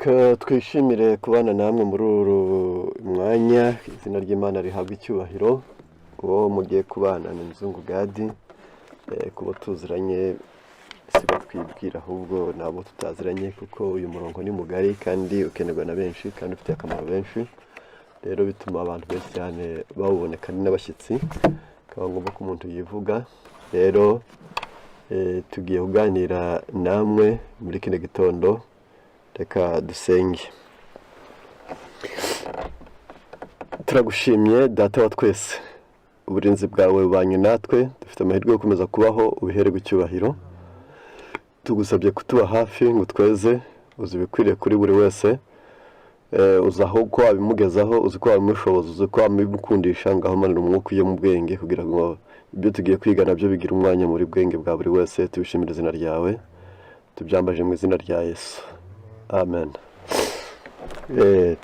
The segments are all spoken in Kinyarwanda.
Reka twishimire kubana namwe muri uru mwanya. Izina ry'Imana rihabwa icyubahiro. Uwo mugiye kubana ni Nzungu Gadi. Kuba tuziranye sibo twibwira, ahubwo nabo tutaziranye, kuko uyu murongo ni mugari kandi ukenerwa na benshi kandi ufitiye akamaro benshi. Rero bituma abantu benshi cyane bawuboneka n'abashyitsi, bikaba ngombwa ko umuntu yivuga. Rero tugiye kuganira namwe muri kino gitondo. Reka dusenge. Turagushimye, Data wa twese, uburinzi bwawe bubanye natwe, dufite amahirwe yo gukomeza kubaho, ubihererwe icyubahiro. Tugusabye kutuba hafi ngo tweze. Uzi ibikwiriye kuri buri wese, uzi aho uko wabimugezaho, uzi ko wabimushoboza, uzi ko wabimukundisha. Ngaho manura umwuka ujye mu bwenge kugira ngo ibyo tugiye kwiga nabyo bigire umwanya muri bwenge bwa buri wese. Tubishimire izina ryawe, tubyambaje mu izina rya Yesu, amen.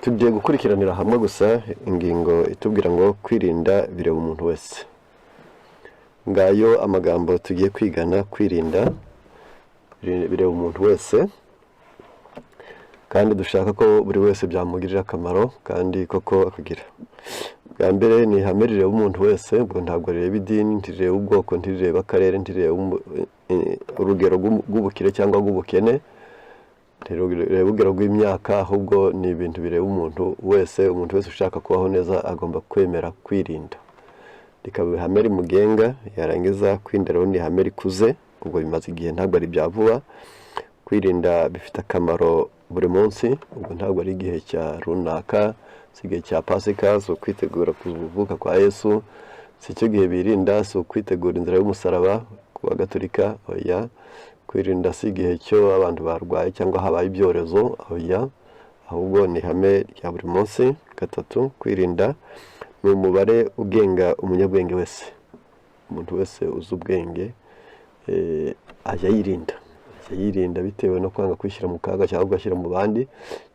Tugiye gukurikiranira hamwe gusa ingingo itubwira ngo kwirinda bireba umuntu wese. Ngayo amagambo tugiye kwigana: kwirinda bireba umuntu wese, kandi dushaka ko buri wese byamugirira akamaro kandi koko akagira. Bwa mbere ni ihame rireba umuntu wese. Ubwo ntabwo rireba idini, ntirireba ubwoko, ntirireba akarere, ntirireba urugero rw'ubukire cyangwa rw'ubukene, ntirureba urugero rw'imyaka, ahubwo ni ibintu bireba umuntu wese. Umuntu wese ushaka kubaho neza agomba kwemera kwirinda, rikaba ihame rimugenga. Yarangiza, kwirinda rero ni ihame rikuze, ubwo bimaze igihe, ntabwo ari ibya vuba. Kwirinda bifite akamaro buri munsi, ubwo ntabwo ari igihe cya runaka, si igihe cya Pasika, si ukwitegura kuvuka kwa Yesu, si icyo gihe birinda, si ukwitegura inzira y'umusaraba ku Bagatolika, oya. Kwirinda si igihe cyo abantu barwaye cyangwa habaye ibyorezo, oya, ahubwo ni ihame rya buri munsi. Gatatu, kwirinda ni umubare ugenga umunyabwenge wese. Umuntu wese uzi ubwenge ajya yirinda, ajya yirinda bitewe no kwanga kwishyira mu kaga cyangwa ugashyira mu bandi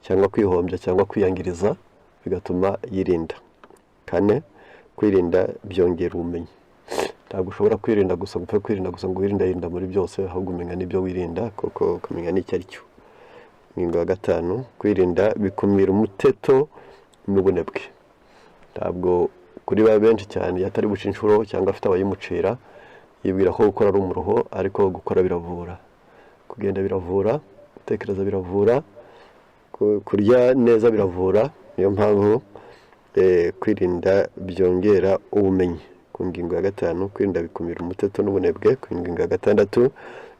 cyangwa kwihombya cyangwa kwiyangiriza, bigatuma yirinda. Kane, kwirinda byongera ubumenyi. Ntabwo ushobora kwirinda gusa, gupfa kwirinda gusa ngo wirinde yirinda muri byose, ahubwo umenya n'ibyo wirinda koko, ukamenya n'icyo ari cyo. Ingingo ya gatanu, kwirinda bikumira umuteto n'ubunebwe. Ntabwo kuri ba benshi cyane, iyo atari buca inshuro cyangwa afite abayimucira, yibwira ko gukora ari umuruho, ariko gukora biravura, kugenda biravura, gutekereza biravura, kurya neza biravura. Niyo mpamvu kwirinda byongera ubumenyi. Ku ngingo ya gatanu, kwirinda bikumira umuteto n'ubunebwe. Ku ngingo ya gatandatu,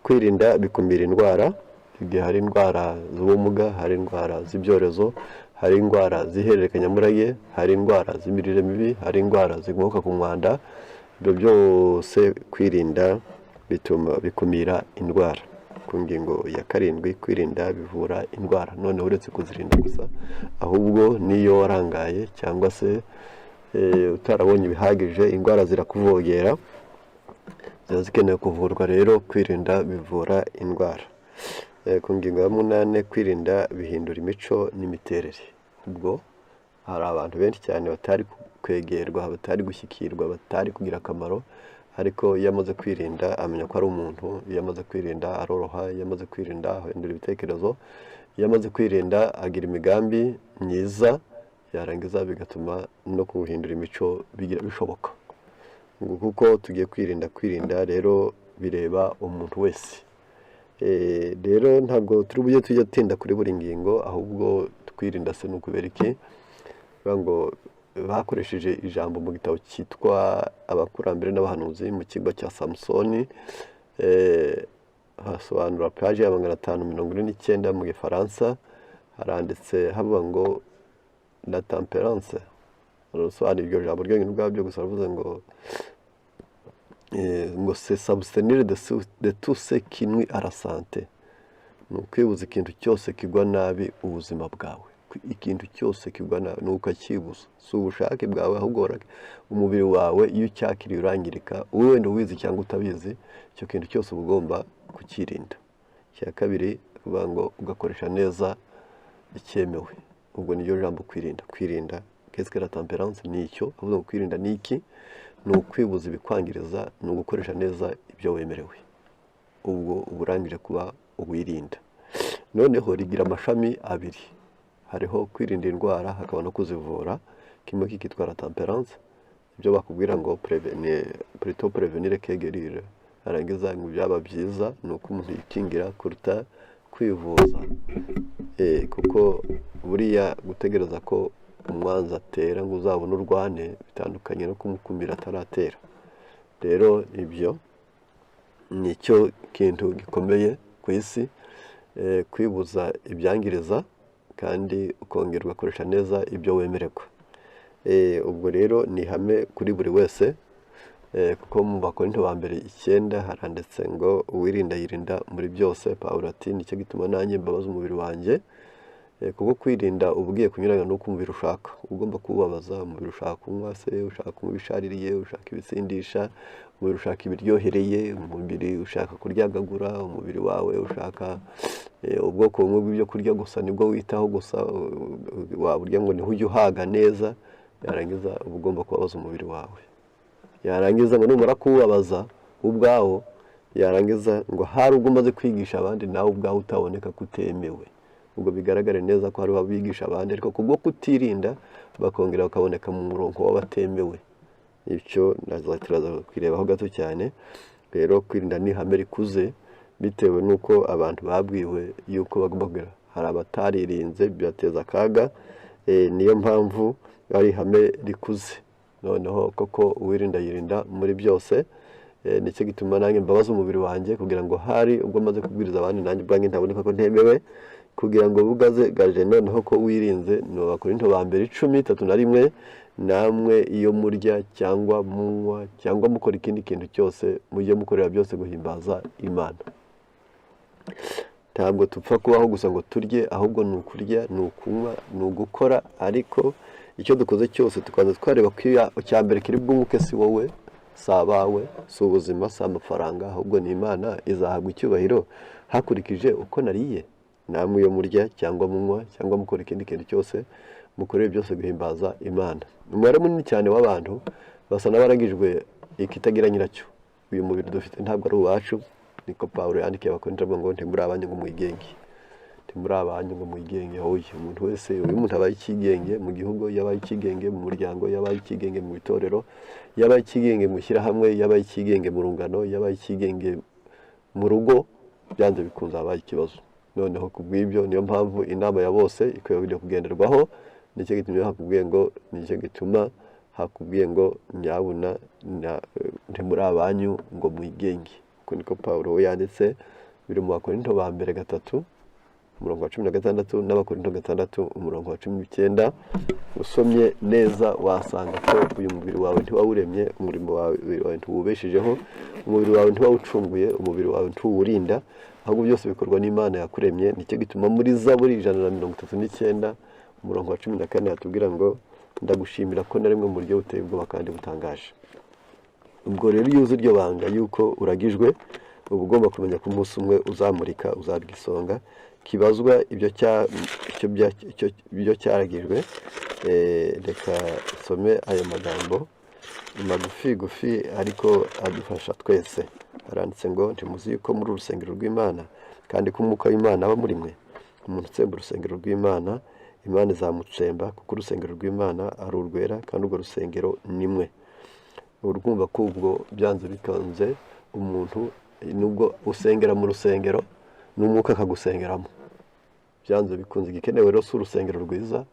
kwirinda bikumira indwara. Igihe hari indwara z'ubumuga, hari indwara z'ibyorezo, hari indwara z'ihererekanyamurage, hari indwara z'imirire mibi, hari indwara zikomoka ku mwanda, ibyo byose kwirinda bituma bikumira indwara. Ku ngingo ya karindwi, kwirinda bivura indwara. Noneho uretse kuzirinda gusa, ahubwo n'iyo warangaye cyangwa se utarabonye ibihagije, indwara zirakuvogera, ziba zikeneye kuvurwa. Rero kwirinda bivura indwara. Ku ngingo ya munani, kwirinda bihindura imico n'imiterere. Ubwo hari abantu benshi cyane batari kwegerwa, batari gushyikirwa, batari kugira akamaro, ariko iyo amaze kwirinda amenya ko ari umuntu. Iyo amaze kwirinda aroroha, iyo amaze kwirinda ahindura ibitekerezo, iyo amaze kwirinda agira imigambi myiza, yarangiza bigatuma no kuhindura imico bigira bishoboka. Ngo kuko tugiye kwirinda. Kwirinda rero bireba umuntu wese. Rero ntabwo turi bujye tujya tinda kuri buri ngingo, ahubwo kwirinda se ni ukubera iki? Bivuga ngo bakoresheje ijambo mu gitabo cyitwa Abakurambere n'Abahanuzi, mu kigo cya Samusoni, hasobanura paji ya 549 mu Gifaransa, haranditse havuga ngo "la tempérance". Harasobanura iryo jambo ryonyine ubwabyo gusa, baravuze ngo ngo "c'est s'abstenir de tout ce qui nuit à la santé", ni ukwibuza ikintu cyose kigwa nabi ubuzima bwawe. Ikintu cyose kigwa nabi ni ukakibuza, si ubushake bwawe, ahubwo umubiri wawe iyo ucyakiriye urangirika, wenda ubizi cyangwa utabizi, icyo kintu cyose uba ugomba kukirinda. Icya kabiri, kuvuga ngo ugakoresha neza icyemewe. Ubwo niryo jambo kwirinda. Kwirinda, qu'est-ce que la tempérance? Ni icyo avuga ngo kwirinda ni iki? Ni ukwibuza ibikwangiriza, ni ugukoresha neza ibyo wemerewe, ubwo uba urangije kuba uwirinda. Noneho rigira amashami abiri: hariho kwirinda indwara, hakaba no kuzivura. Kimwe kikitwa la tempérance, ibyo bakubwira ngo plutôt prévenir que guérir. Arangiza ngo byaba byiza ni uko umuntu yikingira kuruta kwivuza. Kuko buriya gutegereza ko umwanzi atera ngo uzabone urwane bitandukanye no kumukumira ataratera. Rero ibyo ni cyo kintu gikomeye ku isi, kwibuza ibyangiriza kandi ukongera ugakoresha neza ibyo wemererwa. Ubwo rero ni ihame kuri buri wese, kuko mu Bakorinto ba mbere 9 haranditse ngo uwirinda yirinda muri byose. Pawulo ati: "Nicyo gituma nanjye mbabaza umubiri wanjye." Kuko kwirinda uba ugiye kunyuranya n'uko umubiri ushaka, ugomba kuwubabaza. Umubiri ushaka kunywa se, ushaka kunywa ibishaririye, ushaka ibisindisha, umubiri ushaka ibiryohereye, umubiri ushaka kuryagagura, umubiri wawe ushaka ubwoko bumwe bw'ibyo kurya gusa, nibwo witaho gusa, waburya ngo niho ujya uhaga neza. Yarangiza uba ugomba kubabaza umubiri wawe. Yarangiza ngo numara kuwubabaza ubwawo, yarangiza ngo hari ubwo umaze kwigisha abandi, nawe ubwawe utaboneka ko utemewe. Ubwo bigaragare neza ko hariho abigisha abandi, ariko kubwo kutirinda bakongera bakaboneka mu murongo w'abatemewe. Icyo turaza kukirebaho gato cyane. Rero kwirinda ni ihame rikuze, bitewe n'uko abantu babwiwe yuko bagomba kugira. Hari abataririnze bibateza akaga. Niyo mpamvu ari ihame rikuze. Noneho koko uwirinda yirinda muri byose. Nicyo gituma nanjye mbabaza umubiri wanjye, kugira ngo hari ubwo maze kubwiriza abandi, nanjye ubwanjye ntaboneka ko ntemewe, kugira ngo bugaze gaje noneho ko wirinze. Ni Abakorinto ba mbere 10, 31: "Namwe iyo murya cyangwa munywa cyangwa mukora ikindi kintu cyose, mujye mukorera byose guhimbaza Imana." Ntabwo tupfa kubaho gusa ngo turye, ahubwo ni ukurya, ni ukunywa, ni ugukora, ariko icyo dukoze cyose tukabanza twareba ko icya mbere kiri bwunguke si wowe, si abawe, si ubuzima, si amafaranga, ahubwo ni Imana izahabwa icyubahiro hakurikije uko nariye. "Namwe iyo murya cyangwa munywa cyangwa mukora ikindi kintu cyose, mukorere byose guhimbaza Imana." Umubare munini cyane w'abantu basa n'abaragijwe ikitagira nyiracyo. Uyu mubiri dufite ntabwo ari uwacu. Niko Pawulo yandikiye Abakorinto avuga ngo ntimuri abanyu ngo mwigenge, ntimuri abanyu ngo mwigenge. Oya, umuntu wese, uyu muntu abaye ikigenge mu gihugu, yabaye ikigenge mu muryango, yabaye ikigenge mu itorero, yabaye ikigenge mu ishyirahamwe, yabaye ikigenge mu rungano, yabaye ikigenge mu rugo, byanze bikunze habaye ikibazo. Noneho ku bw'ibyo niyo mpamvu inama ya bose ikwiye kugenderwaho. Nicyo gituma hakubwiye ngo, nicyo gituma hakubwiye ngo nyabuna ntimuri abanyu ngo mwigenge. Uko niko Pawulo we yanditse, biri mu Bakorinto ba mbere 3, umurongo wa 16, n'Abakorinto 6, umurongo wa 19. Usomye neza wasanga ko uyu mubiri wawe ntiwawuremye, umurimo wawe ntiwubeshejeho, umubiri wawe ntiwawucunguye, umubiri wawe ntuwurinda, ahubwo byose bikorwa n'Imana yakuremye. Nicyo gituma muri Zaburi 139, umurongo wa 14 hatubwira ngo: "Ndagushimira ko naremwe mu buryo buteye ubwoba kandi butangaje." Ubwo rero iyo uzi iryo banga yuko uragijwe, uba ugomba kumenya ko umunsi umwe uzamurika, uzarya isonga kibazwa ibyo cyaragijwe. Reka nsome ayo magambo magufi gufi ariko adufasha twese. Haranditse ngo: "Ntimuzi yuko muri urusengero rw'Imana, kandi ko Umwuka w'Imana aba muri mwe? Umuntu utsemba urusengero rw'Imana, Imana izamutsemba, kuko urusengero rw'Imana ari urwera, kandi urwo rusengero ni mwe." Urumva ko ubwo byanze bikunze umuntu nubwo usengera mu rusengero n'Umwuka akagusengeramo, byanze bikunze igikenewe rero si urusengero rwiza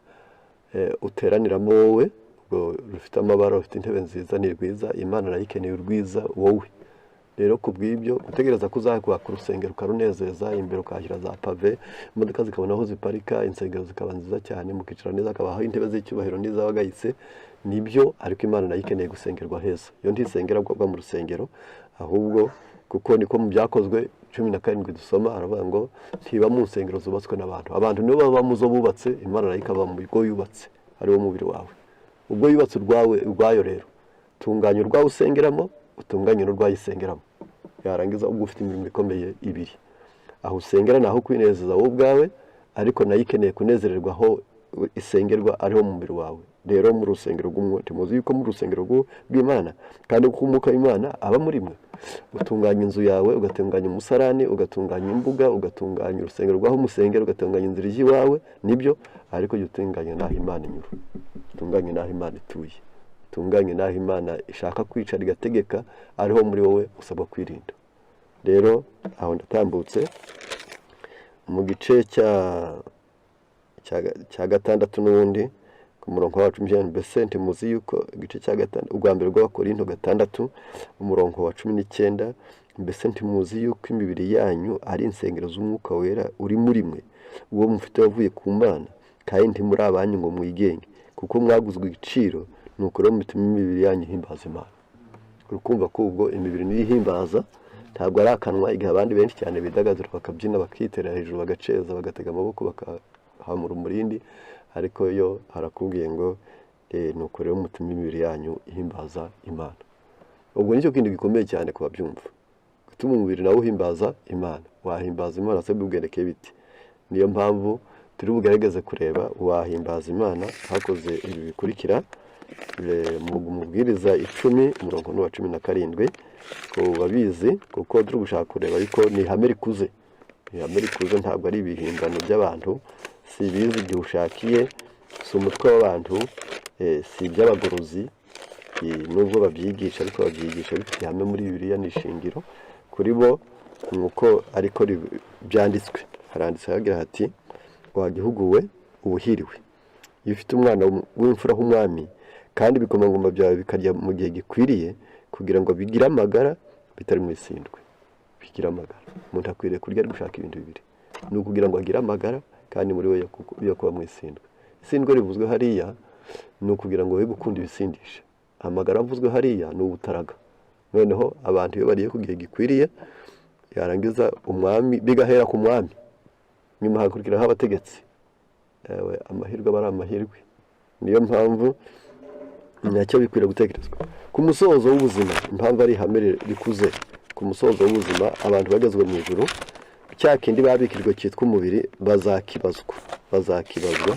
uteraniramo wowe, ubwo rufite amabara, rufite intebe nziza, ni rwiza. Imana nayo ikeneye urwiza wowe. Rero ku bw'ibyo, gutegereza ko uzakubaka urusengero ukarunezeza imbere, ukahashyira za pave, imodoka zikabona aho ziparika, insengero zikaba nziza cyane, mukicara neza, hakabaho intebe z'icyubahiro n'iz'abagayitse, nibyo. Ariko Imana nayo ikeneye gusengerwa heza. Iyo ntisengera bwa mu rusengero, ahubwo kuko niko mu Byakozwe 17 dusoma, aravuga ngo ntiba mu nsengero zubatswe n'abantu. Abantu nibo baba mu zo bubatse, Imana nayo ikaba mu bwo yubatse, ariwo mubiri wawe. Ubwo yubatse urwawe, urwayo. Rero tunganya urwawe usengeramo, utunganye n'urwayisengeramo. Yarangiza ubwo ufite imirimo ikomeye ibiri: aho usengera ni aho kwinezeza wowe ubwawe, ariko nayo ikeneye kunezererwa aho isengerwa, ariho mu mubiri wawe. Rero mu rusengero rw'umwuka, ntimuzi yuko mu rusengero rw'Imana, kandi ko umwuka w'Imana aba muri mwe. Utunganya inzu yawe, ugatunganya umusarani, ugatunganya imbuga, ugatunganya urusengero rw'aho musengera, ugatunganya inzira ijya iwawe, nibyo, ariko jya utunganya n'aho Imana inyura, utunganye n'aho Imana ituye, utunganye n'aho Imana ishaka kwicara igategeka, ariho muri wowe usabwa kwirinda. Rero aho ndatambutse mu gice cya gatandatu n'ubundi ku murongo wa 19. Mbese ntimuzi yuko igice cya gatandatu, ubwa mbere rw'Abakorinto 6, umurongo wa 19, mbese ntimuzi yuko imibiri yanyu ari insengero z'umwuka wera uri muri mwe, uwo mufite wavuye ku Mana, kandi ntimuri abanyu ngo mwigenge, kuko mwaguzwe igiciro, nuko rero mutume imibiri yanyu ihimbaza Imana. Urukumva ko ubwo imibiri niyo ihimbaza, ntabwo ari akanwa. Igihe abandi benshi cyane bidagadura, bakabyina, bakitera hejuru, bagaceza, bagatega amaboko, bakahamura umurindi, ariko yo harakubwiye ngo nuko rero mutume imibiri yanyu ihimbaza Imana. Ubwo nicyo kintu gikomeye cyane ku babyumva, gutuma umubiri nawe uhimbaza Imana. Wahimbaza Imana se bubwerekeye biti? Niyo mpamvu turi bugerageze kureba wahimbaza Imana hakoze ibi bikurikira. Mu Mubwiriza 10, umurongo ni uwa 17 ku babizi, kuko turi gushaka kureba, ariko ni ihame rikuze, ihame rikuze, ntabwo ari ibihimbano by'abantu, si ibizi igihe ushakiye, si umutwe w'abantu, si iby'abagorozi, nubwo babyigisha, ariko babyigisha bifite ihame muri Bibiliya, ni ishingiro kuri bo, nuko ariko byanditswe. Haranditse hagira hati: wa gihugu we, ubuhiriwe iyo ufite umwana w'imfura w'umwami, kandi ibikomangoma byawe bikarya mu gihe gikwiriye, kugira ngo bigire amagara bitari mu isindwe. Bigire amagara. Umuntu akwiriye kurya ari gushaka ibintu bibiri, ni ukugira ngo agire amagara, kandi muri we yo kuba mu isindwe. Isindwe rivuzwe hariya ni ukugira ngo we gukunda ibisindisha. Amagara avuzwe hariya ni ubutaraga. Noneho abantu iyo bariye ku gihe gikwiriye, yarangiza umwami, bigahera ku mwami, nyuma hakurikiraho abategetsi, amahirwe aba ari amahirwe. Niyo mpamvu nacyo bikwiriye gutekerezwa ku musozo w'ubuzima. Impamvu ari ihame rikuze, ku musozo w'ubuzima abantu bagezwe mu ijuru, cya kindi babikijwe cyitwa umubiri bazakibazwa, bazakibazwa.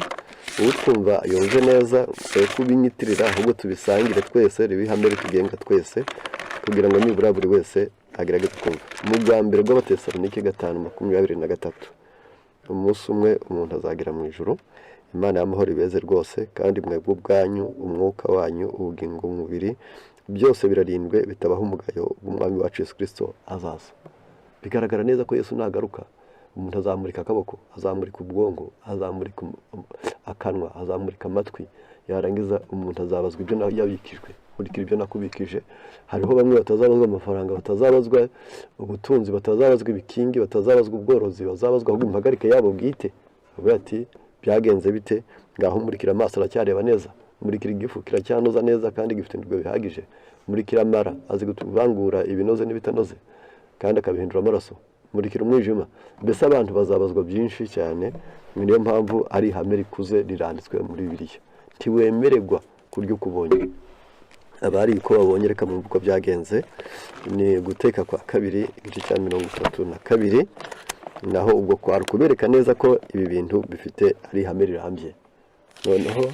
Utwumva yumve neza, twe kubinyitirira, ahubwo tubisangire twese, ribe ihame ritugenga twese, kugira ngo nibura buri wese agerageze kumva. Mu bwa mbere bw'Abatesalonike 5:23, umunsi umwe umuntu azagera mu ijuru. Imana y'amahoro ibeze rwose, kandi mwebwe ubwanyu, umwuka wanyu, ubugingo, umubiri, byose birarindwe bitabaho umugayo w'Umwami wacu Yesu Kirisito azaza. Bigaragara neza ko Yesu nagaruka, umuntu azamurika akaboko, azamurika ubwonko, azamurika akanwa, azamurika amatwi, yarangiza umuntu azabazwa ibyo yabikijwe. Nkurikira ibyo nakubikije. Hariho bamwe batazabazwa amafaranga, batazabazwa ubutunzi, batazabazwa ibikingi, batazabazwa ubworozi, bazabazwa ahubwo impagarike yabo bwite. Bavuga ati: byagenze bite? Ngaho murikira amaso, aracyareba neza? Murikira igifu, kiracyanoza neza kandi gifite indyo bihagije? Murikira amara, azi kuvangura ibinoze n'ibitanoze kandi akabihindura amaraso? Murikira umwijima. Mbese abantu bazabazwa byinshi cyane. Niyo mpamvu ari ihame rikuze, riranditswe muri Bibiliya. Ntiwemererwa kurya uko ubonye. Abari uko babonye, reka mwumve uko byagenze. Ni Guteka kwa Kabiri, igice cya 32. Naho ubwo kwari kubereka neza ko ibi bintu bifite ari ihame rirambye. Noneho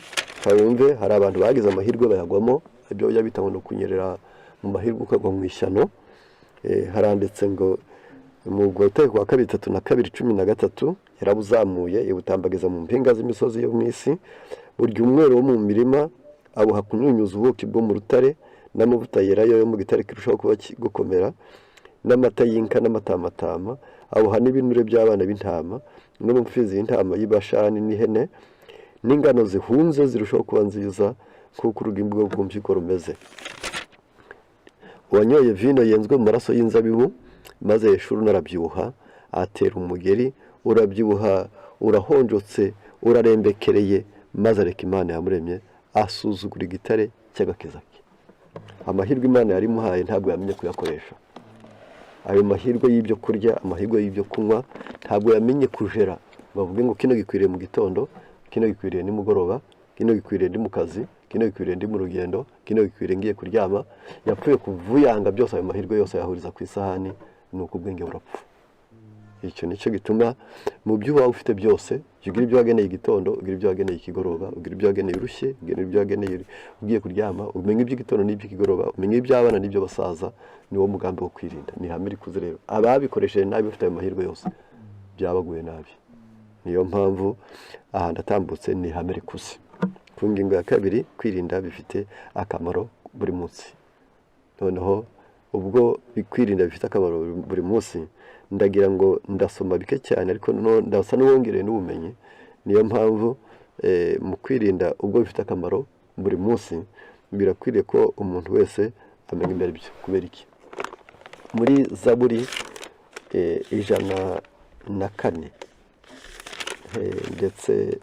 wumve, hari abantu bagize amahirwe bayagwamo, ibyo bajya bita ngo ni ukunyerera mu mahirwe ukagwa mu ishyano. Haranditse ngo mu Guteka kwa Kabiri 32:13, yarabuzamuye ibutambagiza mu mpinga z'imisozi yo mu isi, burya umwero wo mu mirima, abuha kunyunyuza ubuki bwo mu rutare, n'amavuta yerayo yo mu gitare kirushaho kuba gukomera, n'amata y'inka n'amatamatama, abuha n'ibinure by'abana b'intama, no mu mfizi y'intama y'ibashani n'ihene, n'ingano zihunze zirushaho kuba nziza, nk'uko urugimbu rwo ku mpyiko rumeze. Uwanyoye vino yenzwe mu maraso y'inzabibu, maze Yeshuruni arabyibuha, atera umugeri, urabyibuha, urahonjotse, urarembekereye, maze areka Imana yamuremye, asuzugura igitare cy'agakiza ke. Amahirwe Imana yari imuhaye ntabwo yamenye kuyakoresha. Ayo mahirwe y'ibyo kurya, amahirwe y'ibyo kunywa, ntabwo yamenye kujera bavuge ngo kino gikwiriye mu gitondo, kino gikwiriye nimugoroba, kino gikwiriye ndi mu kazi, kino gikwiriye ndi mu rugendo, kino gikwiriye ngiye kuryama. Yapfuye kuvuyanga byose, ayo mahirwe yose ayahuriza ku isahani, ni uko ubwenge burapfa. Icyo nicyo gituma mu byo waba ufite byose, jya ugira ibyo wageneye igitondo, ugira ibyo wageneye ikigoroba, ugira ibyo wageneye urushye, ugira ibyo wageneye ugiye kuryama, umenye iby'igitondo n'iby'ikigoroba, umenye iby'abana n'iby'abasaza. Ni wo mugambi wo kwirinda, ni ihame rikuze. Rero ababikoresheje nabi bafite ayo mahirwe yose, byabaguye nabi. Niyo mpamvu aha ndatambutse, ni ihame rikuze. Ku ngingo ya kabiri, kwirinda bifite akamaro buri munsi. Noneho ubwo kwirinda bifite akamaro buri munsi, ndagira ngo ndasoma bike cyane, ariko ndasa n'uwongereye n'ubumenyi. Niyo mpamvu mu kwirinda, ubwo bifite akamaro buri munsi, birakwiriye ko umuntu wese amenya imbere byo. Kubera iki? Muri Zaburi 104, ndetse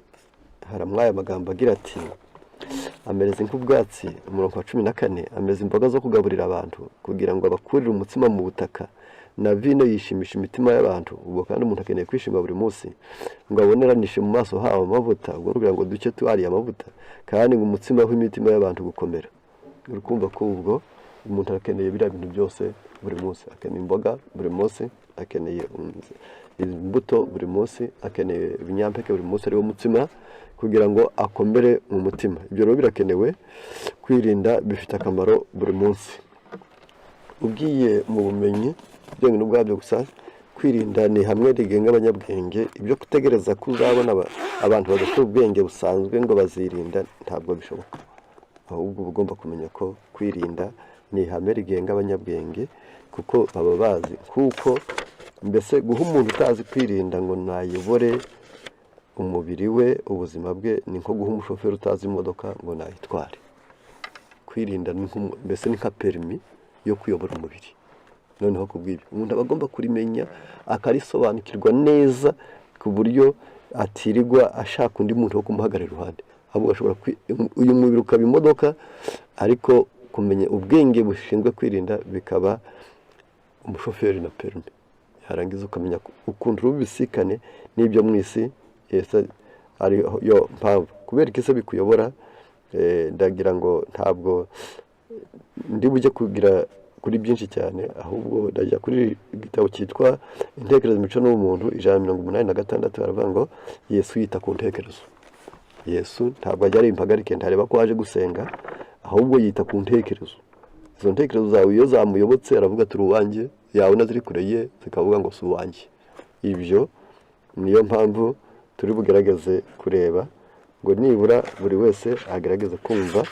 haramwaye amagambo agira ati: "Amereze nk'ubwatsi", umurongo wa 14, "ameze imboga zo kugaburira abantu, kugira ngo abakurire umutsima mu butaka, na vino yishimisha imitima y'abantu." Ubwo kandi umuntu akeneye kwishima buri munsi, ngo aboneranishe mu maso habo amavuta, ubwo kugira ngo duce twariye amavuta, kandi ngo umutsima w'imitima y'abantu gukomera. Uri kumva ko ubwo umuntu akeneye biriya bintu byose buri munsi. Akeneye imboga buri munsi, akeneye imbuto buri munsi, akeneye ibinyampeke buri munsi, ariwo mutsima, kugira ngo akomere mu mutima. Ibyo rero birakenewe. Kwirinda bifite akamaro buri munsi. Ugiye mu bumenyi byonyine ubwabyo gusa, kwirinda ni hamwe rigenga abanyabwenge. Ibyo gutegereza ko uzabona abantu badafite ubwenge busanzwe ngo bazirinda, ntabwo bishoboka. Ahubwo uba ugomba kumenya ko kwirinda ni ihame rigenga abanyabwenge, kuko baba bazi kuko mbese guha umuntu utazi kwirinda ngo nayobore umubiri we, ubuzima bwe, ni nko guha umushoferi utazi imodoka ngo nayitware. Kwirinda mbese ni nka perimi yo kuyobora umubiri. Noneho ku bw'ibyo, umuntu aba agomba kurimenya, akarisobanukirwa neza, ku buryo atirirwa ashaka undi muntu wo kumuhagarara iruhande, ahubwo ashobora uyu mubiri ukaba imodoka, ariko kumenya ubwenge bushinzwe kwirinda bikaba umushoferi na perimi. Yarangiza ukamenya ukuntu rubisikane n'ibyo mu isi. Yesu ari yo mpamvu. Kubera iki se bikuyobora? Ndagira ngo ntabwo ndi bujye kugira kuri byinshi cyane, ahubwo ndajya kuri igitabo cyitwa Intekerezo, Imico n'Ubumuntu, 186, baravuga ngo Yesu yita ku ntekerezo. Yesu ntabwo ajya ari impagarike, ntareba ko waje gusenga, ahubwo yita ku ntekerezo. Izo ntekerezo zawe iyo zamuyobotse, aravuga ati: "Uri uwanjye." Yabona ziri kure ye, zikavuga ngo: "Si uwanjye." Ibyo niyo mpamvu turi bugerageze kureba ngo nibura buri wese agerageze kumva.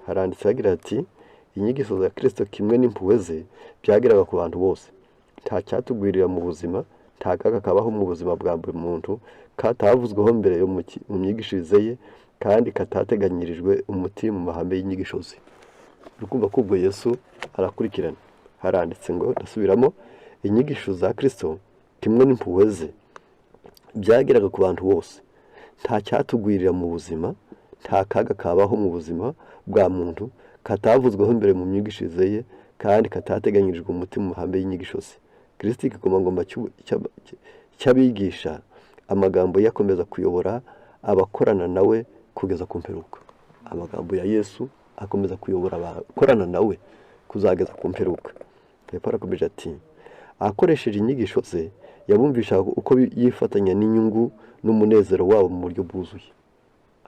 Haranditse hagira ati: "Inyigisho za Kirisito kimwe n'impuhwe ze byageraga ku bantu bose. Nta cyatugwirira mu buzima, nta kaga kabaho mu buzima bwa buri muntu katavuzweho mbere yo mu myigishirize ye, kandi katateganyirijwe umuti mu mahame y'inyigisho ze." Uri kumva ko ubwo Yesu arakurikirana. Haranditse ngo, ndasubiramo: "Inyigisho za Kirisito kimwe n'impuhwe ze byageraga ku bantu bose. Nta cyatugwirira mu buzima, nta kaga kabaho mu buzima bwa muntu katavuzweho mbere mu myigishirize ye, kandi katateganyirijwe umuti mu mahame y'inyigisho ze. Kirisito, igikomangoma cy'abigisha, amagambo ye akomeza kuyobora abakorana nawe kugeza ku mperuka." Amagambo ya Yesu akomeza kuyobora abakorana nawe kuzageza ku mperuka. Hepfo arakomeje ati: "Akoresheje inyigisho ze, yabumvishaga uko yifatanya n'inyungu n'umunezero wabo mu buryo bwuzuye."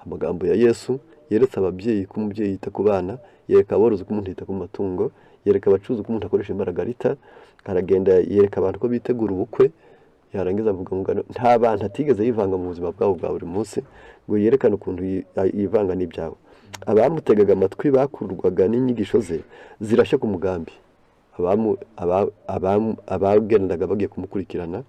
Amagambo ya Yesu yeretse ababyeyi ko umubyeyi yita ku bana, yereka aborozi ko umuntu yita ku matungo, yereka abacuruzi ko umuntu akoresha imbaragarita, aragenda yereka abantu ko bitegura ubukwe, yarangiza avuga ngo nta bantu atigeze yivanga mu buzima bwabo bwa buri munsi ngo yerekane ukuntu yivanga n'ibyabo. Abamutegaga amatwi bakururwaga n'inyigisho ze zirashya ku mugambi. Abagendaga bagiye kumukurikirana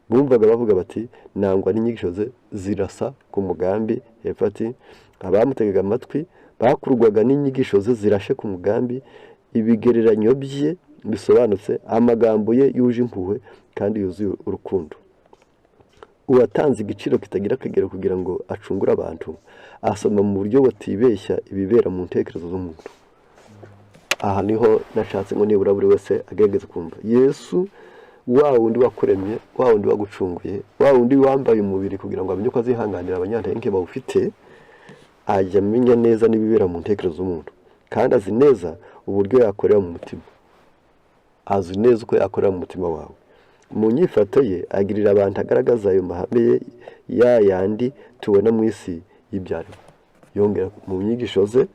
bumvaga bavuga bati: "Nangwa n'inyigisho ze zirasa ku mugambi." Hepfo ati: "Abamutegaga amatwi bakururwaga n'inyigisho ze zirashe ku mugambi, ibigereranyo bye bisobanutse, amagambo ye yuje impuhwe kandi yuzuye urukundo." Uwatanze igiciro kitagira akagero kugira ngo acungure abantu, asoma mu buryo butibeshya ibibera mu ntekerezo z'umuntu. Aha niho nashatse ngo nibura buri wese agerageze kumva Yesu, wa wundi wakuremye, wa wundi wagucunguye, wa wundi wambaye umubiri kugira ngo amenye uko azihanganira abanyantege bawufite. Ajya amenya neza n'ibibera mu ntekerezo z'umuntu, kandi azi neza uburyo yakorera mu mutima, azi neza uko yakorera mu mutima wawe. Mu nyifato ye agirira abantu agaragaza ayo mahame ye ya yandi tubona mu isi y'ibyaremwe. Yongera mu nyigisho ze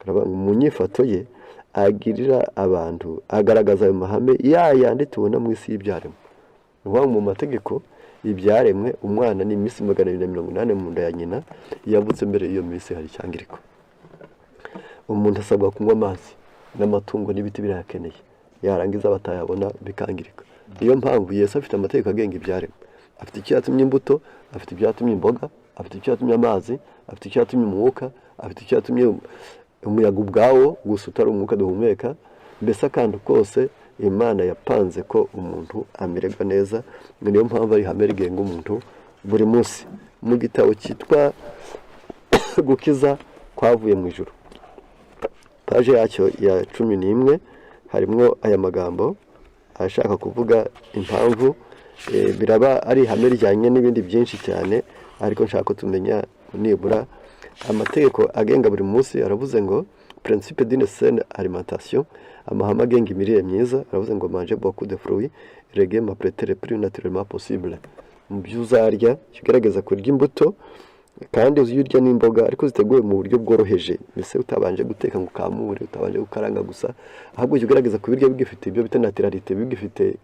aravuga ngo mu nyifato ye agirira abantu agaragaza ayo mahame ya yandi tubona mu isi y'ibyaremwe. Ni ukuvuga ngo mu mategeko ibyaremwe, umwana ni iminsi 280 mu nda ya nyina. Iyo yavutse mbere y'iyo minsi hari icyangiriko. Umuntu asabwa kunywa amazi, n'amatungo n'ibiti birayakeneye, yarangiza batayabona bikangirika. Niyo mpamvu Yesu afite amategeko agenga ibyaremwe. Afite icyo yatumye imbuto, afite ibyo yatumye imboga, afite icyo yatumye amazi, afite icyo yatumye umwuka, afite icyo yatumye umuyaga ubwawo gusa utari umwuka duhumeka. Mbese akantu kose Imana yapanze ko umuntu amererwa neza. Niyo mpamvu ari ihame rigenga umuntu buri munsi. Mu gitabo cyitwa Gukiza Kwavuye mu Ijuru, paje yacyo ya 11, harimo aya magambo ashaka kuvuga impamvu biraba ari ihame rijyanye n'ibindi byinshi cyane, ariko nshaka ko tumenya nibura amategeko agenga buri munsi. Aravuze ngo "Principe d'une saine alimentation", amahame agenga imirire myiza. Aravuze ngo "Manger beaucoup de fruits, légumes apprêtés le plus naturellement possible." Mu byo uzarya, jya ugerageza kurya imbuto, kandi uzi urya n'imboga ariko ziteguwe mu buryo bworoheje, mbese utabanje guteka ngo ukamure, utabanje gukaranga gusa, ahubwo jya ugerageza kubirya bigifite ibyo bita naturalité, bigifite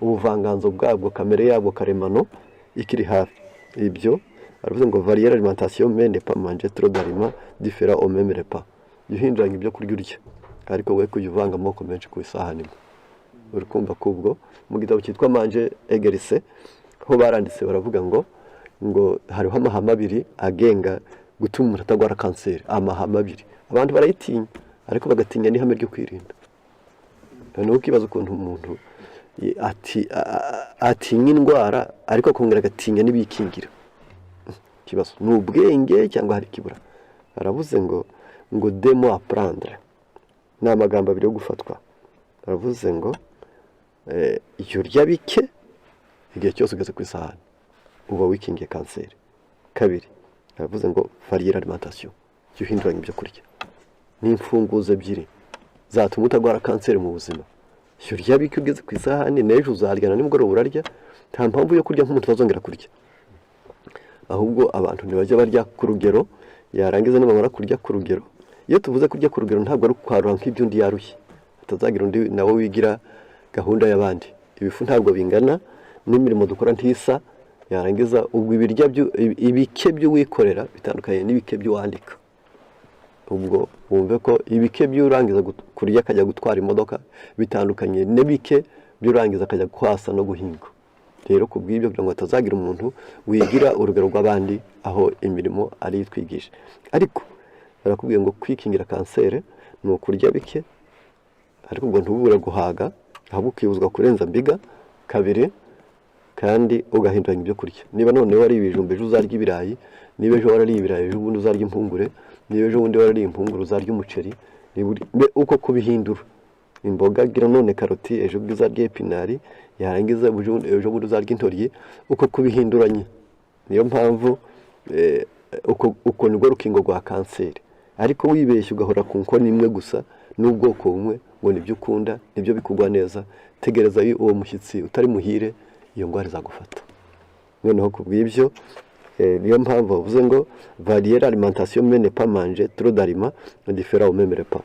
ubuvanganzo bwabwo, kamere yabwo karemano ikiri hafi. Ibyo aravuze ngo "Varier l'alimentation, mais ne pas manger trop d'aliments différents au même repas." Jya uhinduranya ibyo kurya urya, ariko we kujya uvanga amoko menshi ku isahani imwe. Uri kumva ko ubwo mu gitabo cyitwa Manger et guérir ho baranditse, baravuga ngo hariho amahame abiri agenga gutuma umuntu atagwara kanseri. Amahame abiri, abantu barayitinya, ariko bagatinya n'ihame ryo kwirinda. Noneho ukibaza ukuntu umuntu atinya indwara ariko akongera agatinya n'ibikingira. Ikibazo ni ubwenge cyangwa hari ikibura? Aravuze ngo "Deux mots à prendre", ni amagambo abiri yo gufatwa. Aravuze ngo jya urya bike igihe cyose ugeze ku isahani, uba wikingiye kanseri. Kabiri, aravuze ngo "Varier l'alimentation", jya uhinduranya ibyo kurya. Ni imfunguzo ebyiri zatuma utarwara kanseri mu buzima. Jya urya bike ugeze ku isahani, n'ejo uzarya, na nimugoroba urarya. Nta mpamvu yo kurya nk'umuntu utazongera kurya. Ahubwo abantu ntibajya barya ku rugero, yarangiza nibamara kurya ku rugero. Iyo tuvuze kurya ku rugero, ntabwo ari ukwarura nk'ibyo undi yarushye, hatazagira undi nawe wigira gahunda y'abandi. Ibifu ntabwo bingana, n'imirimo dukora ntisa. Yarangiza ubwo ibirya ibike by'uwikorera bitandukanye n'ibike by'uwandika. Ubwo wumve ko ibike by'urangiza kurya akajya gutwara imodoka bitandukanye n'ibike by'urangiza akajya kwasa no guhinga. Rero ku bw'ibyo, kugira ngo hatazagira umuntu wigira urugero rw'abandi aho imirimo ari itwigisha, ariko barakubwiye ngo kwikingira kanseri ni ukurya bike, ariko ubwo ntubure guhaga, ahubwo ukibuzwa kurenza mbiga. Kabiri, kandi ugahinduranya ibyo kurya. Niba none wariye ibijumba, ejo uzarya ibirayi. Niba ejo warariye ibirayi, ejo bundi uzarya impungure. Niba ejo bundi warariye impungure, uzarya umuceri. Niba uko kubihindura imboga, gira none karoti, ejo bundi uzarya épinards, yarangiza ejo bundi uzarya intoryi. Uko kubihinduranya, niyo mpamvu uko nirwo rukingo rwa kanseri. Ariko wibeshye ugahora ku nkono imwe gusa n'ubwoko bumwe, ngo nibyo ukunda, nibyo bikugwa neza, tegereza uwo mushyitsi utari muhire, iyo ndwara izagufata. Noneho ku bw'ibyo niyo mpamvu bavuze ngo "Varier l'alimentation, mais ne pas manger trop d'aliments différents au même repas."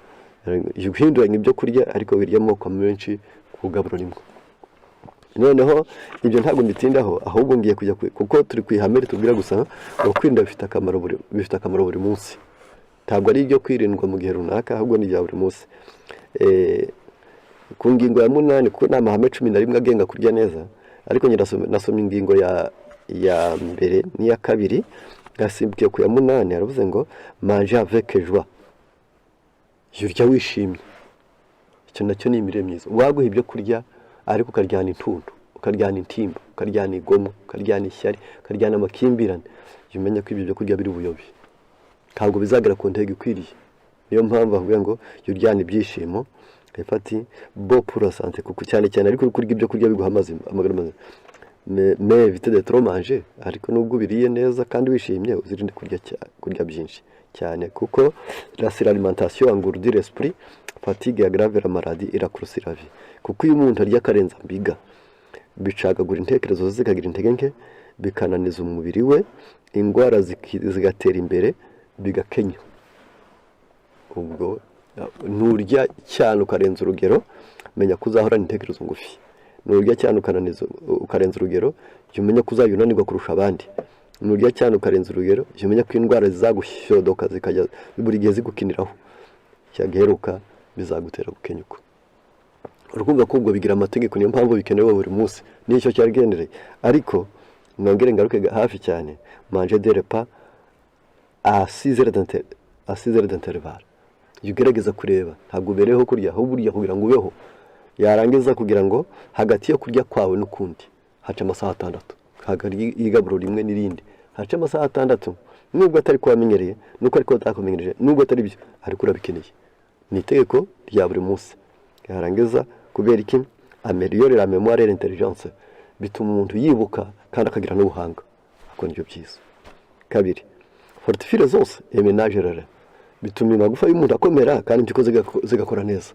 Uhinduranya ibyo kurya, ariko wirya amoko menshi ku gaburo rimwe. Noneho ibyo ntabwo mbitindaho, ahubwo ngiye kujya kuko turi ku ihame ritubwira gusa ngo kwirinda bifite akamaro buri munsi. Ntabwo ari ibyo kwirindwa mu gihe runaka, ahubwo ni ibya buri munsi. Ku ngingo ya munani, kuko ni amahame 11 agenga kurya neza, ariko njye nasomye ingingo ya mbere n'iya kabiri, ngasimbukiye ku ya munani. Aravuze ngo "Manger avec joie", jya urya wishimye. Icyo nacyo ni imirire myiza. Waguha ibyo kurya ariko ukaryana intuntu, ukaryana intimba, ukaryana igomwa, ukaryana ishyari, ukaryana amakimbirane, jya umenya ko ibyo byo kurya biri buyobe, ntabwo bizagera ku ntego ikwiriye. Niyo mpamvu bavuga ngo jya uryana ibyishimo. Ati "Bon pour la santé", kuko cyane cyane ariko uri kurya ibyo kurya biguha amazima, amagara mazima. Mais évite de trop manger. Ariko nubwo ubiriye neza kandi wishimye, uzirinde kurya byinshi cyane, kuko la suralimentation engourdit l'esprit, fatigue, aggrave la maladie et raccourcit la vie. Kuko iyo umuntu arya akarenza mbiga. Bicagagura intekerezo ze, zikagira intege nke, bikananiza umubiri we, indwara zigatera imbere, bigakenya. Ubwo nurya cyane ukarenza urugero, menya ko uzahorana intekerezo ngufi. Nurya cyane ukananiza, ukarenza urugero, jya umenya ko uzajya unanirwa kurusha abandi. Nurya cyane ukarenza urugero, jya umenya ko indwara zizagushodoka, zikajya buri gihe zigukiniraho. Cyagiheruka bizagutera gukenyuka. Urukumva ko ubwo bigira amategeko, niyo mpamvu bikenewe buri munsi, nicyo cyarigendereye. Ariko nongere ngaruke hafi cyane: manger deux repas à 6 heures d'intervalle. Jya ugerageza kureba, ntabwo ubereyeho kurya, ahubwo urya kugira ngo ubeho. Yarangiza kugira ngo hagati yo kurya kwawe n'ukundi haca amasaha 6, hagati y'igaburo rimwe n'irindi haca amasaha 6. Nubwo atari ko wamenyereye, nubwo ariko utakumenyereje, nubwo atari byo, ariko urabikeneye, ni itegeko rya buri munsi. Yarangiza kubera iki? Améliore la mémoire et l'intelligence, bituma umuntu yibuka kandi akagira n'ubuhanga, ako nibyo byiza. Kabiri, fortifie les os et ménage les reins, bituma amagufa y'umuntu akomera kandi impyiko zigakora neza.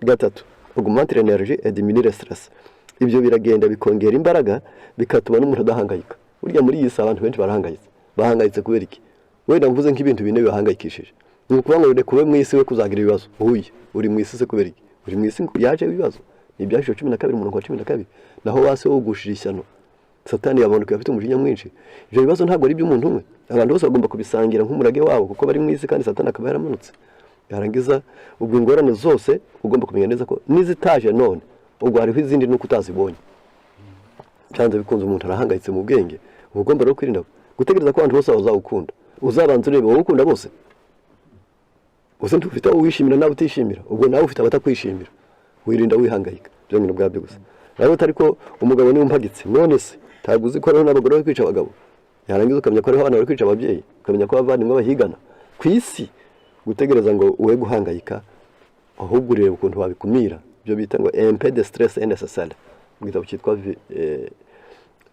Gatatu, augmente l'énergie et diminue le stress. Ibyo biragenda bikongera imbaraga, bigatuma n'umuntu adahangayika. Burya muri iyi si abantu benshi barahangayitse. Bahangayitse kubera iki? Wenda mvuze nk'ibintu bine bibahangayikishije, ni ukuvuga ngo reka ube mu isi we kuzagira ibibazo. Uhuye uri mu isi se kubera iki? Uri mu isi ngo yaje ibibazo. Ni Ibyahishuwe 12, umurongo wa 12: "Naho wase wugushije ishyano, Satani yaboneka afite umujinya mwinshi." Ibyo bibazo ntabwo ari iby'umuntu umwe, abantu bose bagomba kubisangira nk'umurage wabo, kuko bari mu isi kandi Satani akaba yaramanutse. Yarangiza ubwo ingorane zose ugomba kumenya neza ko n'izitaje none, ubwo hariho izindi nuko utazibonye. Byanze bikunze umuntu arahangayitse mu bwenge. Uba ugomba rero kwirinda gutegereza ko abantu bose bazawukunda. Uzabanza urebe wowe ukunda bose. Gusa ntufite abo wishimira nawe utishimira, ubwo nawe ufite abatakwishimira. Wirinda wihangayika byonyine ubwabyo gusa. Nawe utari ko umugabo niwe umpagitse, none se ntabwo uzi ko hariho n'abagore bari kwica abagabo? Yarangiza ukamenya ko hariho abana bari kwica ababyeyi, ukamenya ko abavandimwe bahigana ku isi. Gutegereza ngo we guhangayika, ahubwo ureba ukuntu wabikumira, ibyo bita ngo un peu de stress est nécessaire. Mu gitabo cyitwa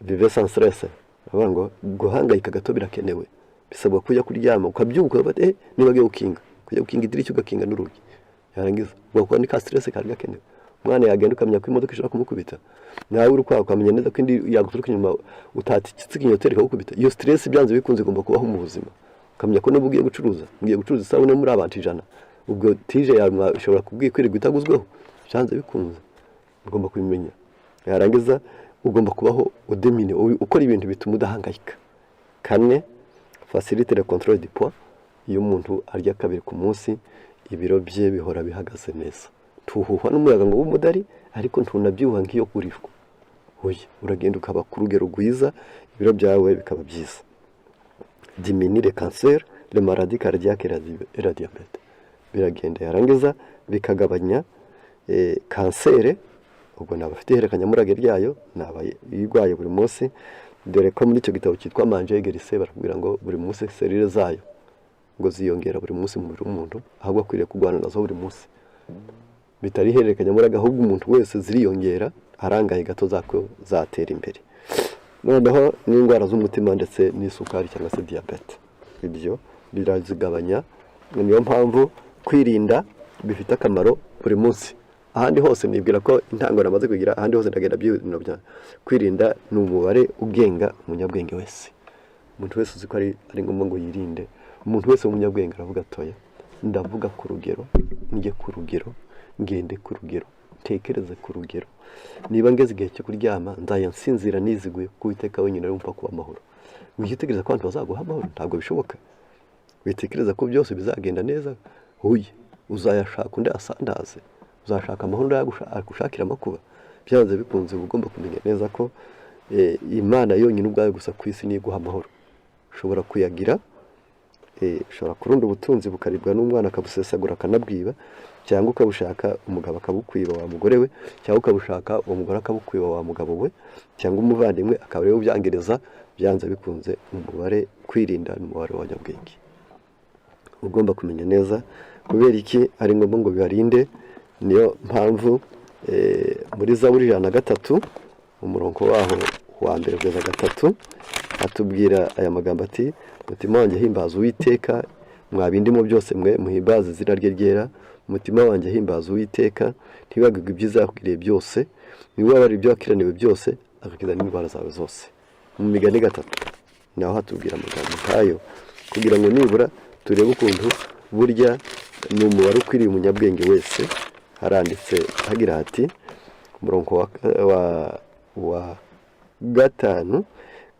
Vivre sans stress bavuga ngo guhangayika gato birakenewe. Bisabwa kujya kuryama ukabyuka ukavuga niba agiye gukinga, kujya gukinga idirishya, ugakinga n'urugi. Yarangiza ugakora ni ka stress kari gakenewe. Umwana yagenda, ukamenya ko imodoka ishobora kumukubita, nawe uri kwawe ukamenya neza ko indi yaguturuka inyuma utatitse ikinyoteri ikagukubita. Iyo stress byanze bikunze igomba kubaho mu buzima. Ukamenya ko niba ugiye gucuruza, ugiye gucuruza isabune muri abantu 100, ubwo tije yawe ishobora kubwikwirirwa itaguzweho. Byanze bikunze ugomba kubimenya. Yarangiza ugomba kubaho udemine, ukora ibintu bituma udahangayika. Kane, facilite le contrôle du poids. Iyo umuntu arya kabiri ku munsi, ibiro bye bihora bihagaze neza. Tuhuhwa n'umuyaga ngo w'umudari, ariko ntunabyibuha nk'iyo kurishwa. Oya, uragenda ukaba ku rugero rwiza, ibiro byawe bikaba byiza. Diminue le cancer, les maladies cardiaques et la diabète. Biragenda yarangiza bikagabanya kanseri, ubwo ni abafite ihererekanyamurage ryayo, ni abayirwaye buri munsi, dore ko muri icyo gitabo cyitwa Manger Guérissez barakubwira ngo buri munsi cellules zayo ngo ziyongera buri munsi mu mubiri w'umuntu, ahubwo akwiriye kurwana nazo buri munsi. Bitari ihererekanyamurage, ahubwo umuntu wese ziriyongera, arangaye gato zako zatera imbere. Noneho n'indwara z'umutima ndetse n'isukari cyangwa se diyabete, ibyo birazigabanya. Niyo mpamvu kwirinda bifite akamaro buri munsi. Ahandi hose nibwira ko intango namaze kugira, ahandi hose ndagenda byibintu. Kwirinda ni umubare ugenga umunyabwenge wese. Umuntu wese uzi ko ari ngombwa ngo yirinde, umuntu wese w'umunyabwenge aravuga atoya: ndavuga ku rugero, njye ku rugero, ngende ku rugero, ntekereze ku rugero. Niba ngeze igihe cyo kuryama, nzajya nsinzira niziguye, kuko Uwiteka wenyine ari umpa kuba amahoro. Witegereza ko abantu bazaguha amahoro, ntabwo bishoboka. Witekereza ko byose bizagenda neza, huye uzayashaka undi asandaze, uzashaka amahoro undi agushakira amakuba. Byanze bikunze uba ugomba kumenya neza ko Imana yonyine ubwayo gusa ku isi niyo iguha amahoro. Ushobora kuyagira, ushobora kurunda ubutunzi bukaribwa n'umwana akabusesagura akanabwiba, cyangwa ukabushaka umugabo akabukwiba wa mugore we, cyangwa ukabushaka uwo mugore akabukwiba wa mugabo we, cyangwa umuvandimwe akaba ariwe ubyangiriza. Byanze bikunze umubare kwirinda ni umubare w'abanyabwenge. Ugomba kumenya neza kubera iki ari ngombwa ngo bibarinde. Niyo mpamvu muri Zaburi 103, umurongo waho wa mbere kugeza gatatu, atubwira aya magambo ati: "Mutima wanjye, himbaza Uwiteka, mwa bindimo byose mwe, muhimbaze izina rye ryera." Umutima wanjye, himbaza Uwiteka, ntiwibagirwe ibyiza yakugiriye byose. Niwe wabara ibyo wakiraniwe byose, agakiza n'indwara zawe zose. Mu Migani 3 naho hatubwira amagambo nk'ayo, kugira ngo nibura turebe ukuntu burya ni umubare ukwiriye umunyabwenge wese. Haranditse hagira hati, umurongo wa 5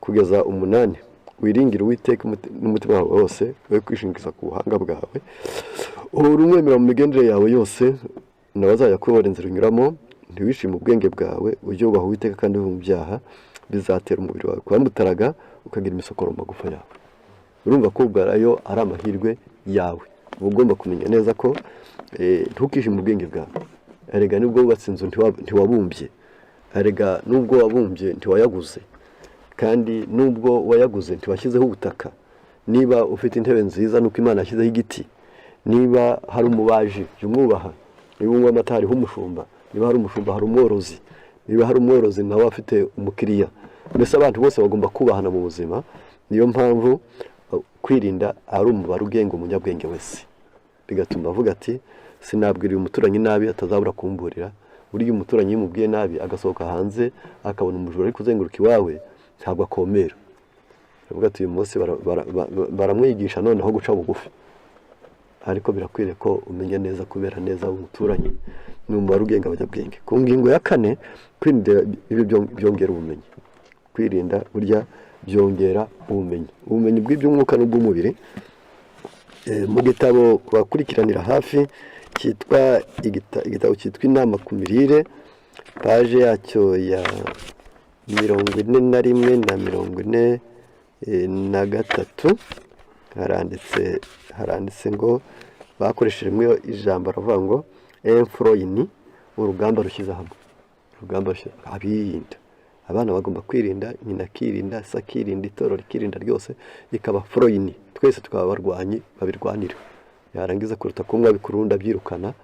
kugeza 8: "Wiringire Uwiteka n'umutima wawe wose, we kwishingikiriza ku buhanga bwawe. Uhora umwemera mu migendere yawe yose, nawe azajya akuyobora inzira unyuramo. Ntiwishime ubwenge bwawe, ujye wubaha Uwiteka kandi uve mu byaha. Bizatera umubiri wawe kuba mutaraga, ukagira imisokoro mu magufa yawe." Urumva ko ubwarayo ari amahirwe yawe. Uba ugomba kumenya neza ko ntukishime ubwenge bwawe. Erega nubwo wubatse inzu, ntiwabumbye. Erega nubwo wabumbye, ntiwayaguze. Kandi nubwo wayaguze, ntiwashyizeho ubutaka. Niba ufite intebe nziza, nuko Imana yashyizeho igiti. Niba hari umubaji, jya umwubaha. Niba unywa amata, hariho umushumba. Niba hari umushumba, hari umworozi. Niba hari umworozi, nawe afite umukiriya. Mbese abantu bose bagomba kubahana mu buzima. Niyo mpamvu kwirinda ari umubare ugenga umunyabwenge wese, bigatuma avuga ati: "Sinabwira uyu muturanyi nabi, atazabura kumburira." Buriya umuturanyi iyo umubwiye nabi, agasohoka hanze akabona umujura ari kuzenguruka iwawe, ntabwo akomera. Aravuga ati: "Uyu munsi baramwigisha noneho guca bugufi." Ariko birakwiriye ko umenya neza kubera neza umuturanyi. Ni umubare ugenga abanyabwenge. Ku ngingo ya kane, kwirinda ibi byongera ubumenyi. Kwirinda burya byongera ubumenyi, ubumenyi bw'iby'umwuka n'ubw'umubiri. Mu gitabo bakurikiranira hafi cyitwa igitabo cyitwa Inama ku mirire, page yacyo ya 41 na 43, haranditse ngo bakoreshejemo ijambo, aravuga ngo "un front uni", urugamba rushyize hamwe, urugamba rushyize abirinda. Abana bagomba kwirinda, nyina akirinda, se akirinda, itorero rikirinda ryose, ikaba front uni, twese tukaba abarwanyi babirwanira. Yarangiza, kuruta kumwe abikurunda abyirukana.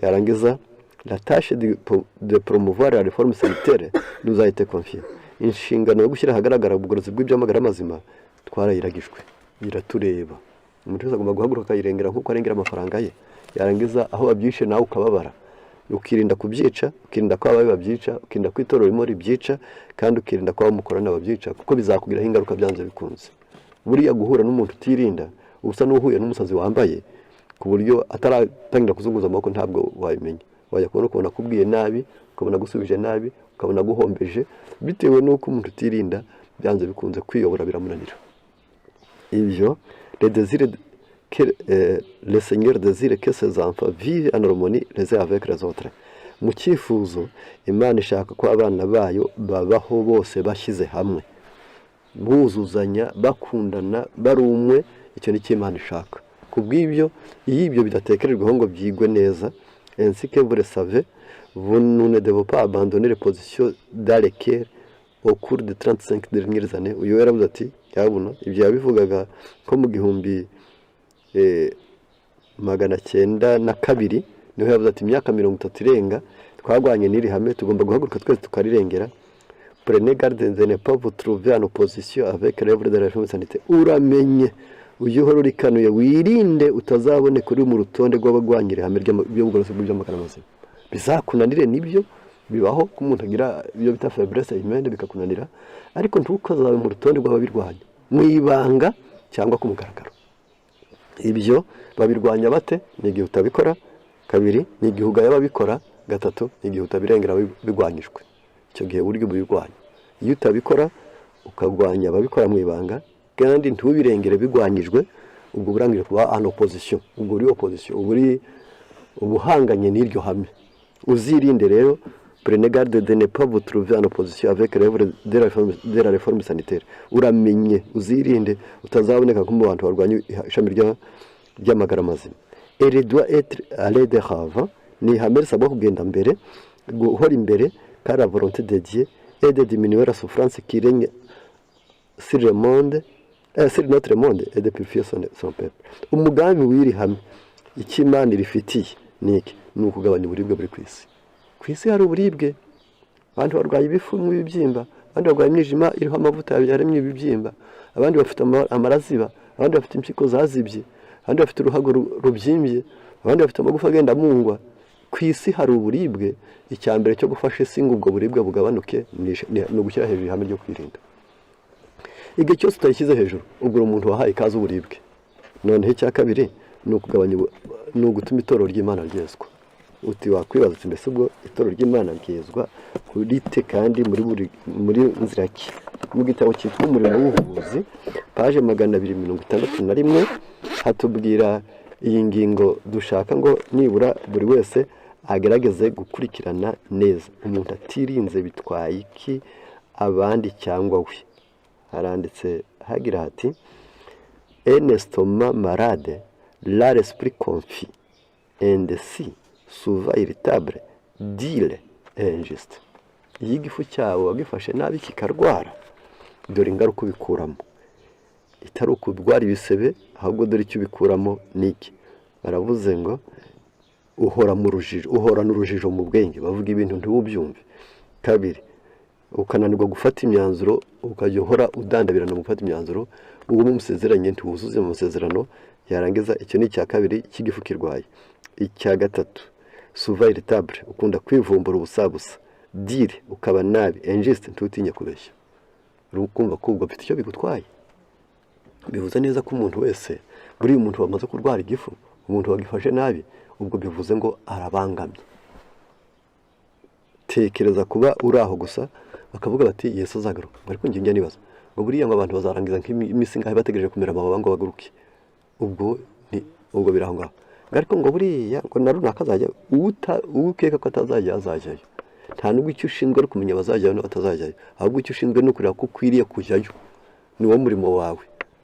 Yarangiza, "La tâche de promouvoir la réforme sanitaire nous a été confiée." Inshingano yo gushyira ahagaragara ubugorozi bw'iby'amagara mazima twarayiragijwe, iratureba. Umuntu wese agomba guhaguruka akayirengera nk'uko arengera amafaranga ye. Yarangiza, aho babyishe nawe ukababara, ukirinda kubyica, ukirinda ko abawe babyica, ukirinda ko itorero ririmo ribyica, kandi ukirinda ko abo mukorana babyica, kuko bizakugiraho ingaruka byanze bikunze. Buriya guhura n'umuntu utirinda, uba usa n'uhuye n'umusazi wambaye, ku buryo ataratangira kuzunguza amaboko ntabwo wabimenya. Wajya kubona ukabona akubwiye nabi, ukabona agusubije nabi, ukabona aguhombeje, bitewe n'uko umuntu utirinda byanze bikunze kwiyobora biramunanira. Ibyo le désir que le Seigneur désire que ses enfants vivent en harmonie les uns avec les autres. Mu cyifuzo, Imana ishaka ko abana bayo babaho bose bashyize hamwe, buzuzanya, bakundana, bari umwe. Icyo ni cyo Imana ishaka. Ku bw'ibyo, iyo ibyo bidatekerejweho ngo byigwe neza, "Ainsi que vous le savez, vous nous ne devons pas abandonner les positions dans lesquelles au cours de 35 dernières années." Uyu yaravuze ati yabuna ibyo yabivugaga nko mu 1902, niho yavuze ati: "Imyaka 30 irenga twagwanye n'iri hame, tugomba guhaguruka twese tukarirengera." "Prenez garde de ne pas vous trouver en opposition avec l'œuvre de la réforme sanitaire." Uramenye ujye uhora urikanuye, wirinde utazaboneka uri mu rutonde rw'abagwanya ihame ry'ubugorozi bw'iby'amagara mazima, bizakunanire. Nibyo, bibaho ko umuntu agira ibyo bita faiblesse humaine, bikakunanira, ariko ntukazabe mu rutonde rw'ababirwanya mu ibanga cyangwa ku mugaragaro. Ibyo babirwanya bate? Ni igihe utabikora. Kabiri, ni igihe ugaya ababikora. Gatatu, ni igihe utabirengera bigwanyijwe. Icyo gihe buryo ubirwanya, iyo utabikora, ukarwanya ababikora mu ibanga, kandi ntubirengere bigwanyijwe, ubwo urangije kuba en opposition, ubwo uri opposition, uba uri ubuhanganye n'iryo hame. Uzirinde rero. "Prenez garde de ne pas vous trouver en opposition avec l'œuvre de la réforme sanitaire." Uramenye uzirinde utazaboneka nko mu bantu barwanya ishami ry'amagara mazima. "Elle doit être aller de l'avant." Ni ihame risabwa kugenda mbere, guhora imbere. "Car la volonté de Dieu est de diminuer la souffrance qui règne sur le monde, sur notre monde, et de purifier son peuple." Umugambi w'iri hame, icyo Imana irifitiye ni iki? Ni ukugabanya uburibwe buri ku isi. Ku isi hari uburibwe, abandi barwaye ibifu n'ibibyimba, abandi barwaye imyijima iriho amavuta yaremye ibibyimba, abandi bafite amaraziba, abandi bafite impyiko zazibye, abandi bafite uruhago rubyimbye, abandi bafite Abandi bafite amagufa agenda amungwa. Ku isi hari uburibwe. Icya mbere cyo gufasha isi ngo ubwo buribwe bugabanuke ni ugushyira hejuru ihame ryo kwirinda. Igihe cyose utayishyize hejuru, ubwo uri umuntu wahaye ikaze uburibwe. Noneho icya kabiri ni ukugabanya ni ugutuma itorero ry'Imana ryezwa. Uti wakwibaza uti: "Mbese ubwo itorero ry'Imana ryezwa rite kandi muri nzira ki?" Mu gitabo cyitwa Umurimo w'Ubuvuzi, paje 261, hatubwira iyi ngingo dushaka ngo nibura buri wese agerageze gukurikirana neza. Umuntu atirinze bitwaye iki abandi cyangwa we? Haranditse hagira hati: "Un estomac malade rend l'esprit confus, indécis, souvent irritable, dur et injuste." Iyo igifu cyawe wagifashe nabi kikarwara, dore ingaruka ubikuramo. Itari ukurwara ibisebe, ahubwo dore icyo ubikuramo ni iki. Baravuze ngo uhora mu rujijo, uhorana urujijo mu bwenge, bavuga ibintu ntiwubyumve. Kabiri, ukananirwa gufata imyanzuro, ukajya uhora udandabirana mu gufata imyanzuro. Uwo musezeranye ntiwuzuze mu masezerano. Yarangiza, icyo ni icya kabiri cy'igifu kirwaye. Icya gatatu, souvent irritable, ukunda kwivumbura ubusabusa, dur, ukaba nabi, injuste, ntutinye kubeshya. Uri kumva ko ubwo bifite icyo bigutwaye. Bivuze neza ko umuntu wese, buriya umuntu wamaze kurwara igifu, umuntu wagifashe nabi, ubwo bivuze ngo arabangamye. Tekereza kuba uri aho gusa bakavuga bati: "Yesu azagaruka." Ariko njye njya nibaza ngo buriya ngo abantu bazarangiza nk'iminsi ingahe bategereje kumera amababa ngo baguruke? Ubwo ni ubwo biri aho ngaho. Ariko ngo buriya ngo na runaka azajya, ukeka ko atazajya azajyayo. Nta nubwo icyo ushinzwe ari kumenya abazajyayo n'abatazajyayo, ahubwo icyo ushinzwe ni ukureba ko ukwiriye kujyayo, ni wo murimo wawe.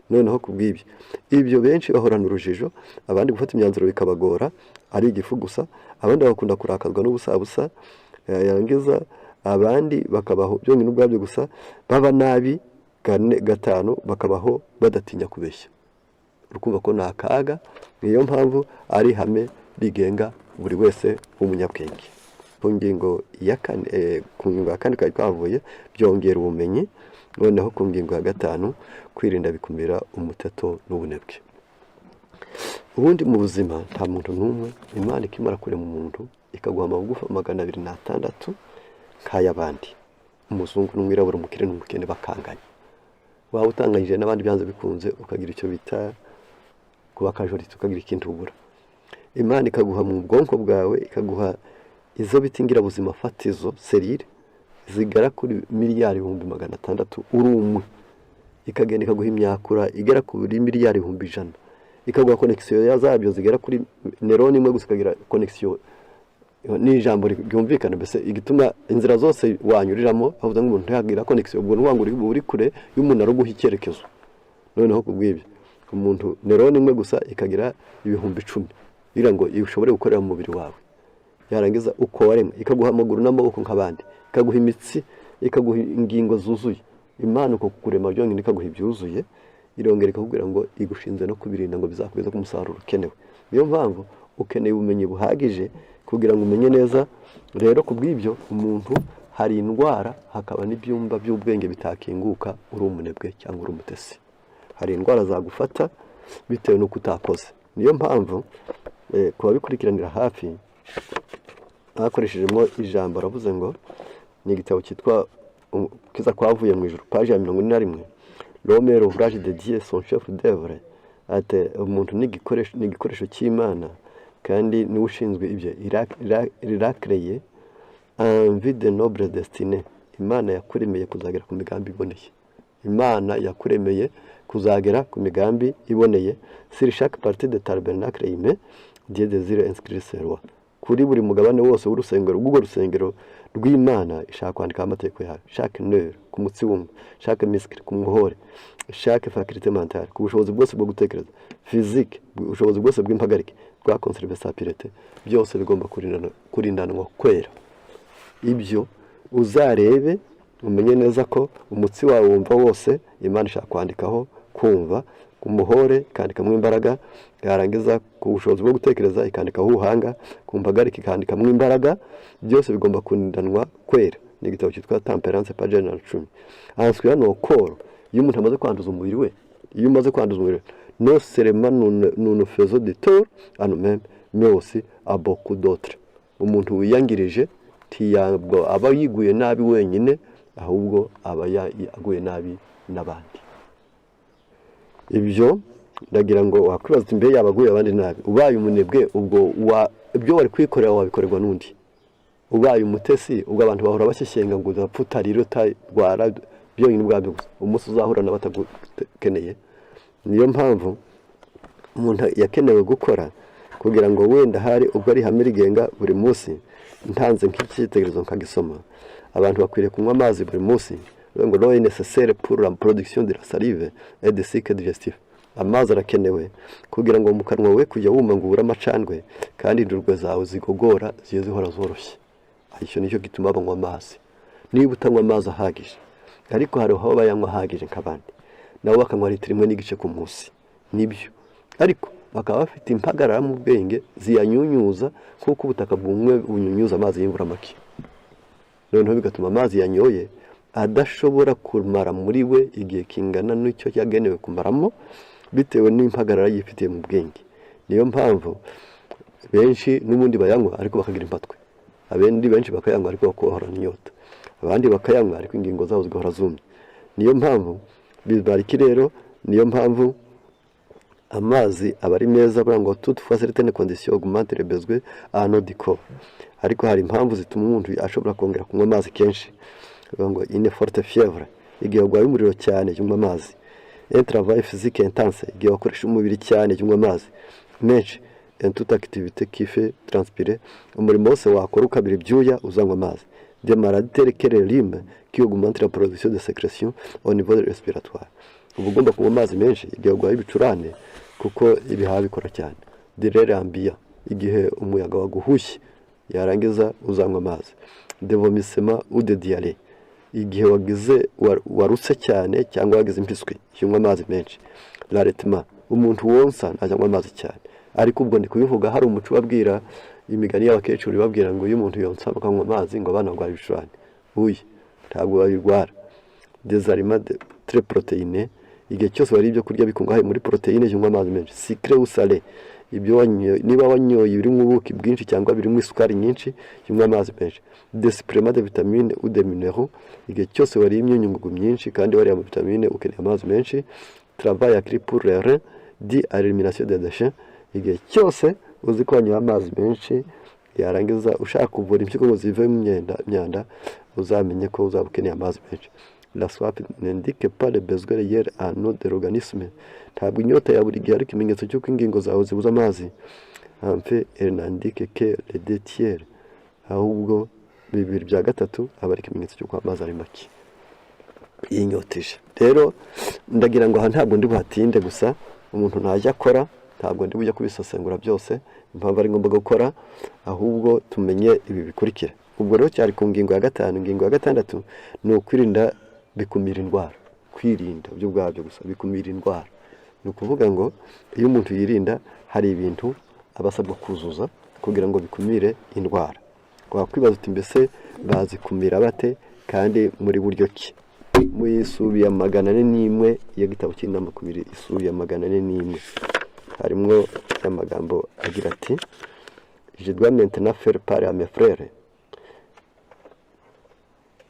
Noneho ku bw'ibyo, ibyo benshi bahorana urujijo, abandi gufata imyanzuro bikabagora ari igifu gusa, abandi bakunda kurakazwa n'ubusabusa, yarangiza abandi bakabaho byonyine ubwabyo gusa baba nabi. Kane, gatanu, bakabaho badatinya kubeshya. Urukumva ko ni akaga. Niyo mpamvu ari ihame rigenga buri wese w'umunyabwenge. Ku ngingo ya kane twari twavuye, byongera ubumenyi. Noneho ku ngingo ya gatanu, kwirinda bikumira umuteto n'ubunebwe. Ubundi mu buzima nta muntu n'umwe, Imana ikimara kurema umuntu ikaguha amagufa 206 nk'ay'abandi, umuzungu n'umwirabura, umukire n'umukene bakanganya, waba utanganyije n'abandi, byanze bikunze ukagira icyo bita kuba akajoriti, ukagira ikintu ubura. Imana ikaguha mu bwonko bwawe, ikaguha izo bita ingirabuzima fatizo, cellules, zigera kuri miliyari 600,000 uri umwe. Ikagenda ikaguha imyakura igera kuri miliyari 100,000,000, ikaguha connexion zabyo zigera kuri neurone imwe gusa, ikagira connexion ni ijambo ryumvikana mbese igituma inzira zose wanyuriramo. Bavuze ngo umuntu ntiyagira connexion, ubwo ni ngo uri kure y'umunara uguha icyerekezo. Noneho ku bw'ibyo, umuntu neurone imwe gusa ikagira 10,000 kugira ngo ushobore gukorera mu mubiri wawe. Yarangiza, uko waremwe, ikaguha amaguru n'amaboko nk'abandi, ikaguha imitsi, ikaguha ingingo zuzuye. Imana uko kukurema byonyine ikaguha ibyuzuye, irongera ikakubwira ngo igushinze no kubirinda ngo bizakugeze ku musaruro ukenewe. Niyo mpamvu ukeneye ubumenyi buhagije kugira ngo umenye neza. Rero ku bw'ibyo, umuntu hari indwara, hakaba n'ibyumba by'ubwenge bitakinguka uri umunebwe cyangwa uri umutesi. Hari indwara zagufata bitewe n'uko utakoze. Niyo mpamvu ku babikurikiranira hafi hakoreshejemo ijambo, aravuze ngo ni igitabo cyitwa Kiza Kwavuye mu Ijuru, paji ya 41: "L'homme est l'ouvrage de Dieu, son chef d'œuvre." Ati umuntu ni igikoresho cy'Imana kandi niwe ushinzwe ibyo. Il a créé en vue de nobles destinées. Imana yakuremeye kuzagera ku migambi iboneye. Imana yakuremeye kuzagera ku migambi iboneye. "Sur chaque partie de tabernacle humain, Dieu désire inscrire ses lois." Kuri buri mugabane wose w'urusengero rw'urwo rusengero rw'Imana, ishaka kwandikaho amategeko yayo. Chaque nerf, ku mutsi wumva, chaque muscle, ku muhore, chaque faculté mentale, ku bushobozi bwose bwo gutekereza, physique, ubushobozi bwose bw'impagarike bwa conserver sa pureté, byose bigomba kurindanwa kwera. Ibyo uzarebe umenye neza ko umutsi wawe wumva wose Imana ishaka kwandikaho kumva, ku muhore ikandikamo imbaraga, yarangiza ku bushobozi bwo gutekereza ikandikaho ubuhanga, ku mpagarike ikandikamo imbaraga. Byose bigomba kurindanwa kwera. Ni igitabo cyitwa Tempérance, page 110. Ensuite, nos corps, iyo umuntu amaze kwanduza umubiri we, iyo umaze kwanduza umubiri we, non seulement nous nous faisons du tort à nous-mêmes, mais aussi à beaucoup d'autres. Umuntu wiyangirije ntiyabwo aba yiguye nabi wenyine, ahubwo aba yaguye nabi n'abandi. Ibyo ndagira ngo wakwibaza uti: "Mbe yaba aguye abandi nabi?" Ubaye umunebwe, ubwo ibyo wari kwikorera wabikorerwa n'undi. Ubaye umutesi, ubwo abantu bahora bashyeshyenga ngo udapfa, utarira, utarwara, byonyine ubwabyo gusa umunsi uzahura n'abatagukeneye. Niyo mpamvu umuntu yakenewe gukora kugira ngo wenda hari ubwo ari ihame rigenga buri munsi. Ntanze nk'icyitegererezo nkagisoma: abantu bakwiriye kunywa amazi buri munsi, ngo l'eau est nécessaire pour la production de la salive et des sucs digestifs. Amazi arakenewe kugira ngo mu kanwa we kujya wumva ngo ubure amacandwe, kandi indurwe zawe zigogora ziye zihora zoroshye. Icyo nicyo gituma banywa amazi. Niba utanywa amazi ahagije, ariko hari aho bayanywa ahagije nk'abandi, nabo bakanywa litiro 1.5 ku munsi, nibyo, ariko bakaba bafite impagarara mu bwenge ziyanyunyuza nk'uko ubutaka bwumwe bunyunyuza amazi y'imvura make, noneho bigatuma amazi yanyoye adashobora kumara muri we igihe kingana n'icyo yagenewe kumaramo, bitewe n'impagarara yifitiye mu bwenge. Niyo mpamvu benshi n'ubundi bayanywa ariko bakagira impatwe, abandi benshi bakayanywa ariko bakahorana inyota, abandi bakayanywa ariko ingingo zabo zigahora zumye. Niyo mpamvu bibariki rero, niyo mpamvu amazi aba ari meza. Buriya ngo toutefois, certaines conditions augmentent le besoin en eau du corps. Ariko hari impamvu zituma umuntu ashobora kongera kunywa amazi kenshi. Bivuga ngo une forte fièvre, igihe urwaye umuriro cyane, unywa amazi. Un travail physique intense, igihe wakoresha umubiri cyane, unywa amazi menshi. Et toute activité qui fait transpirer, umurimo wose wakora ukabira ibyuya, uzanywa amazi. Des maladies telles que le rhume qui augmente la production de sécrétions au niveau respiratoire, uba ugomba kunywa amazi menshi igihe urwaye ibicurane, kuko ibihaha bikora cyane. De l'air ambiant, igihe umuyaga waguhushye, yarangiza uzanywa amazi. Des vomissements ou de diarrhée, igihe wagize warutse cyane cyangwa wagize impiswi, unywa amazi menshi. L'allaitement, umuntu wonsa ntajya anywa amazi cyane. Ariko ubwo ndi kubivuga, hari umuco ubabwira imigani y'abakecuru ibabwira ngo iyo umuntu yonsa bakanywa amazi, ngo abana barwara ibicurane. Uyi ntabwo babirwara. Des aliments très protéinés, igihe cyose wariye ibyo kurya bikungahaye muri poroteyine, unywa amazi menshi. Sucré ou salé, ibyo wanyoye, niba wanyoye birimo ubuki bwinshi cyangwa birimo isukari nyinshi, unywa amazi menshi. Des suppléments de vitamines ou de minéraux, igihe cyose wariye imyunyungugu myinshi kandi wariye amavitamine, ukeneye amazi menshi. Travail accru pour les reins dû à l'élimination des déchets, igihe cyose uzi ko wanyoye amazi menshi, yarangiza ushaka kuvura impyiko ngo zive mu myanda, uzamenye ko uzaba ukeneye amazi menshi. La soif n'indique pas le besoin réel en eau de l'organisme. Ntabwo inyota ya buri gihe ari ikimenyetso cy'uko ingingo zawe zibuze amazi. En fait, elle n'indique que les deux tiers, ahubwo 2/3 aba ari ikimenyetso cy'uko amazi ari make yinyotije. Rero ndagira ngo aha ntabwo ndi buhatinde gusa, umuntu ntajya akora, ntabwo ndi bujya kubisesengura byose impamvu ari ngombwa gukora, ahubwo tumenye ibi bikurikira. Ubwo rero cyari ku ngingo ya gatanu. Ingingo ya gatandatu ni ukwirinda bikumira indwara. Kwirinda byo ubwabyo gusa bikumira indwara. Ni ukuvuga ngo iyo umuntu yirinda, hari ibintu aba asabwa kuzuza kugira ngo bikumire indwara. Wakwibaza uti: "Mbese bazikumira bate kandi muri buryo ki?" Mu isubi ya 401 y'igitabo cy'inama ku mibiri, isubi ya 401, harimo amagambo agira ati: "Je dois maintenant faire part à mes frères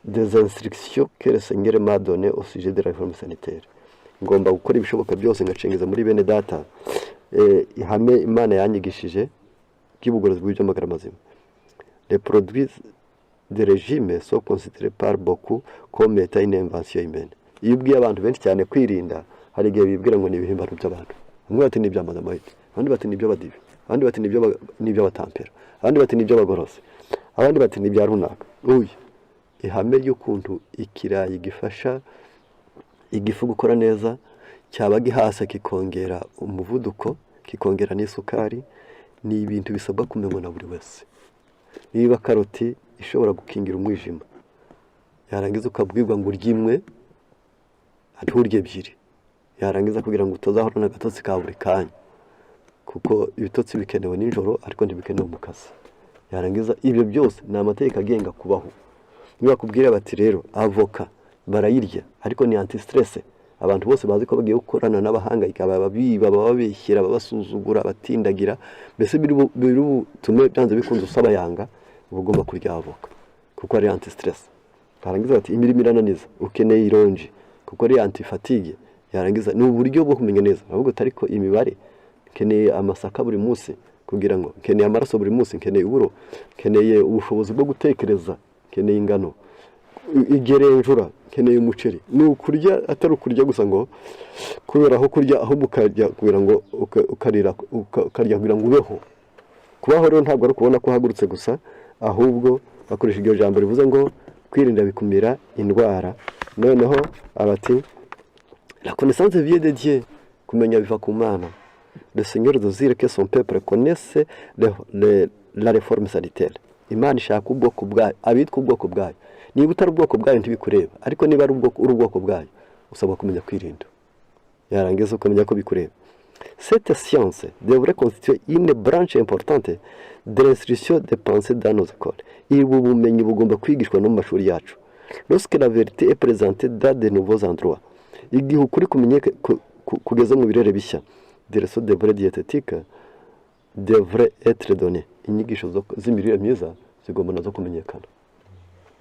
des instructions que le Seigneur m'a données au sujet de la réforme sanitaire." Ngomba gukora ibishoboka byose ngacengeza muri bene data ihame Imana yanyigishije ry'ubugorozi bw'iby'amagara mazima. Les produits de régime sont considérés par beaucoup comme étant une invention humaine. Iyo ubwiye abantu benshi cyane kwirinda, hari igihe bibwira ngo ni ibihimbano by'abantu. Bamwe bati ni ibya Madamahite, abandi bati ni iby'abadive, abandi bati ni iby'abatampera, abandi bati ni iby'abagorozi, abandi bati ni ibya runaka. Uyu ihame ry'ukuntu ikirayi gifasha igifu gukora neza, cyaba gihasa kikongera umuvuduko, kikongera n'isukari, ni ibintu bisabwa kumenywa na buri wese. Niba karoti ishobora gukingira umwijima, yarangiza ukabwirwa ngo urye imwe, nturye ebyiri, yarangiza kugira ngo utazahorana agatotsi ka buri kanya, kuko ibitotsi bikenewe nijoro ariko ntibikenewe mu kazi, yarangiza ibyo byose ni amategeko agenga kubaho. Niba bakubwira bati rero avoka barayirya ariko ni anti stress, Abantu bose bazi ko bagiye gukorana n'abahangayika, babiba, bababeshyera, babasuzugura, batindagira, mbese biri butume byanze bikunze usaba yanga. Uba ugomba kurya avoka kuko ari anti stress. Barangiza bati: "Imirimo irananiza, ukeneye ironji kuko ari anti fatigue." Yarangiza ni uburyo bwo kumenya neza. Ahubwo ariko imibare, nkeneye amasaka buri munsi kugira ngo, nkeneye amaraso buri munsi, nkeneye uburo, nkeneye ubushobozi bwo gutekereza, nkeneye ingano, igerenjura, nkeneye umuceri. Ni ukurya, atari ukurya gusa ngo kubera aho kurya, ahubwo ukarya kugira ngo ukarira, ukarya kugira ngo ubeho. Kubaho rero ntabwo ari ukubona ko uhagurutse gusa, ahubwo bakoresha iryo jambo rivuze ngo kwirinda bikumira indwara. Noneho abati: "La connaissance vient de Dieu." Kumenya biva ku Mana. Le Seigneur désire que son peuple connaisse la réforme sanitaire. Imana ishaka ubwoko bwayo, abitwa ubwoko bwayo. Niba utari ubwoko bwayo ntibikureba, ariko niba ari ubwoko, uri ubwoko bwayo, usabwa kumenya kwirinda, yarangiza ukamenya ko bikureba. Cette science devrait constituer une branche importante de l'instruction des pensées dans nos écoles. Ubu bumenyi bugomba kwigishwa no mu mashuri yacu. Lorsque la vérité est présentée dans de nouveaux endroits, igihe ukuri kugeze mu birere bishya, des leçons de vraie diététique devraient être données. Inyigisho z'imirire myiza zigomba nazo kumenyekana.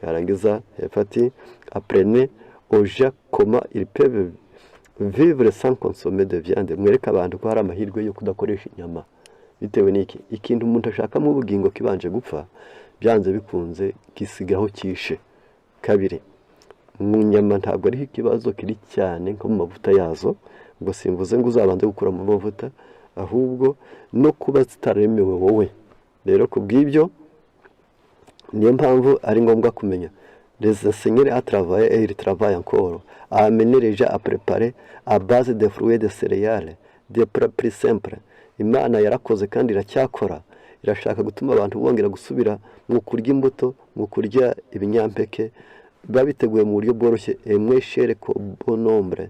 Yarangiza hepfo ati: "Apprenez aux gens comment ils peuvent vivre sans consommer de viande." Mwereke abantu ko hari amahirwe yo kudakoresha inyama. Bitewe n'iki? Ikintu umuntu ashakamo ubugingo kibanje gupfa, byanze bikunze gisigaho cyishe. Kabiri, mu nyama ntabwo ariho ikibazo kiri cyane nko mu mavuta yazo. Ubwo simvuze ngo uzabanze gukura mu mavuta, ahubwo no kuba zitaremewe wowe. Rero ku bw'ibyo niyo mpamvu ari ngombwa kumenya. Les enseignants à travailler et ils travaillent encore à amener les gens à préparer à base de fruits et de céréales des plats plus simples. Imana yarakoze kandi iracyakora, irashaka gutuma abantu bongera gusubira mu kurya imbuto, mu kurya ibinyampeke biba biteguye mu buryo bworoshye, et moins cher que bon nombre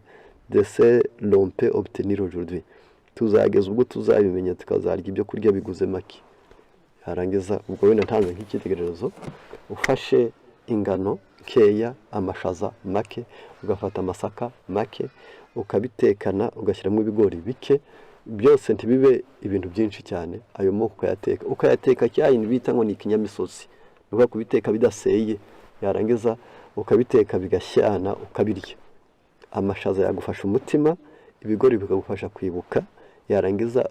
de ce l'on peut obtenir aujourd'hui. Tuzageza ubwo tuzabimenya, tukazarya ibyo kurya biguze make. Yarangiza ubwo wenda ntanze nk'icyitegererezo: ufashe ingano nkeya, amashaza make, ugafata amasaka make, ukabitekana, ugashyiramo ibigori bike, byose ntibibe ibintu byinshi cyane, ayo moko ukayateka, ukayateka cya yindi bita ngo ni ikinyamisozi, ni ukuvuga kubiteka bidaseye, yarangiza ukabiteka bigashyana, ukabirya. Amashaza yagufasha umutima, ibigori bikagufasha kwibuka, yarangiza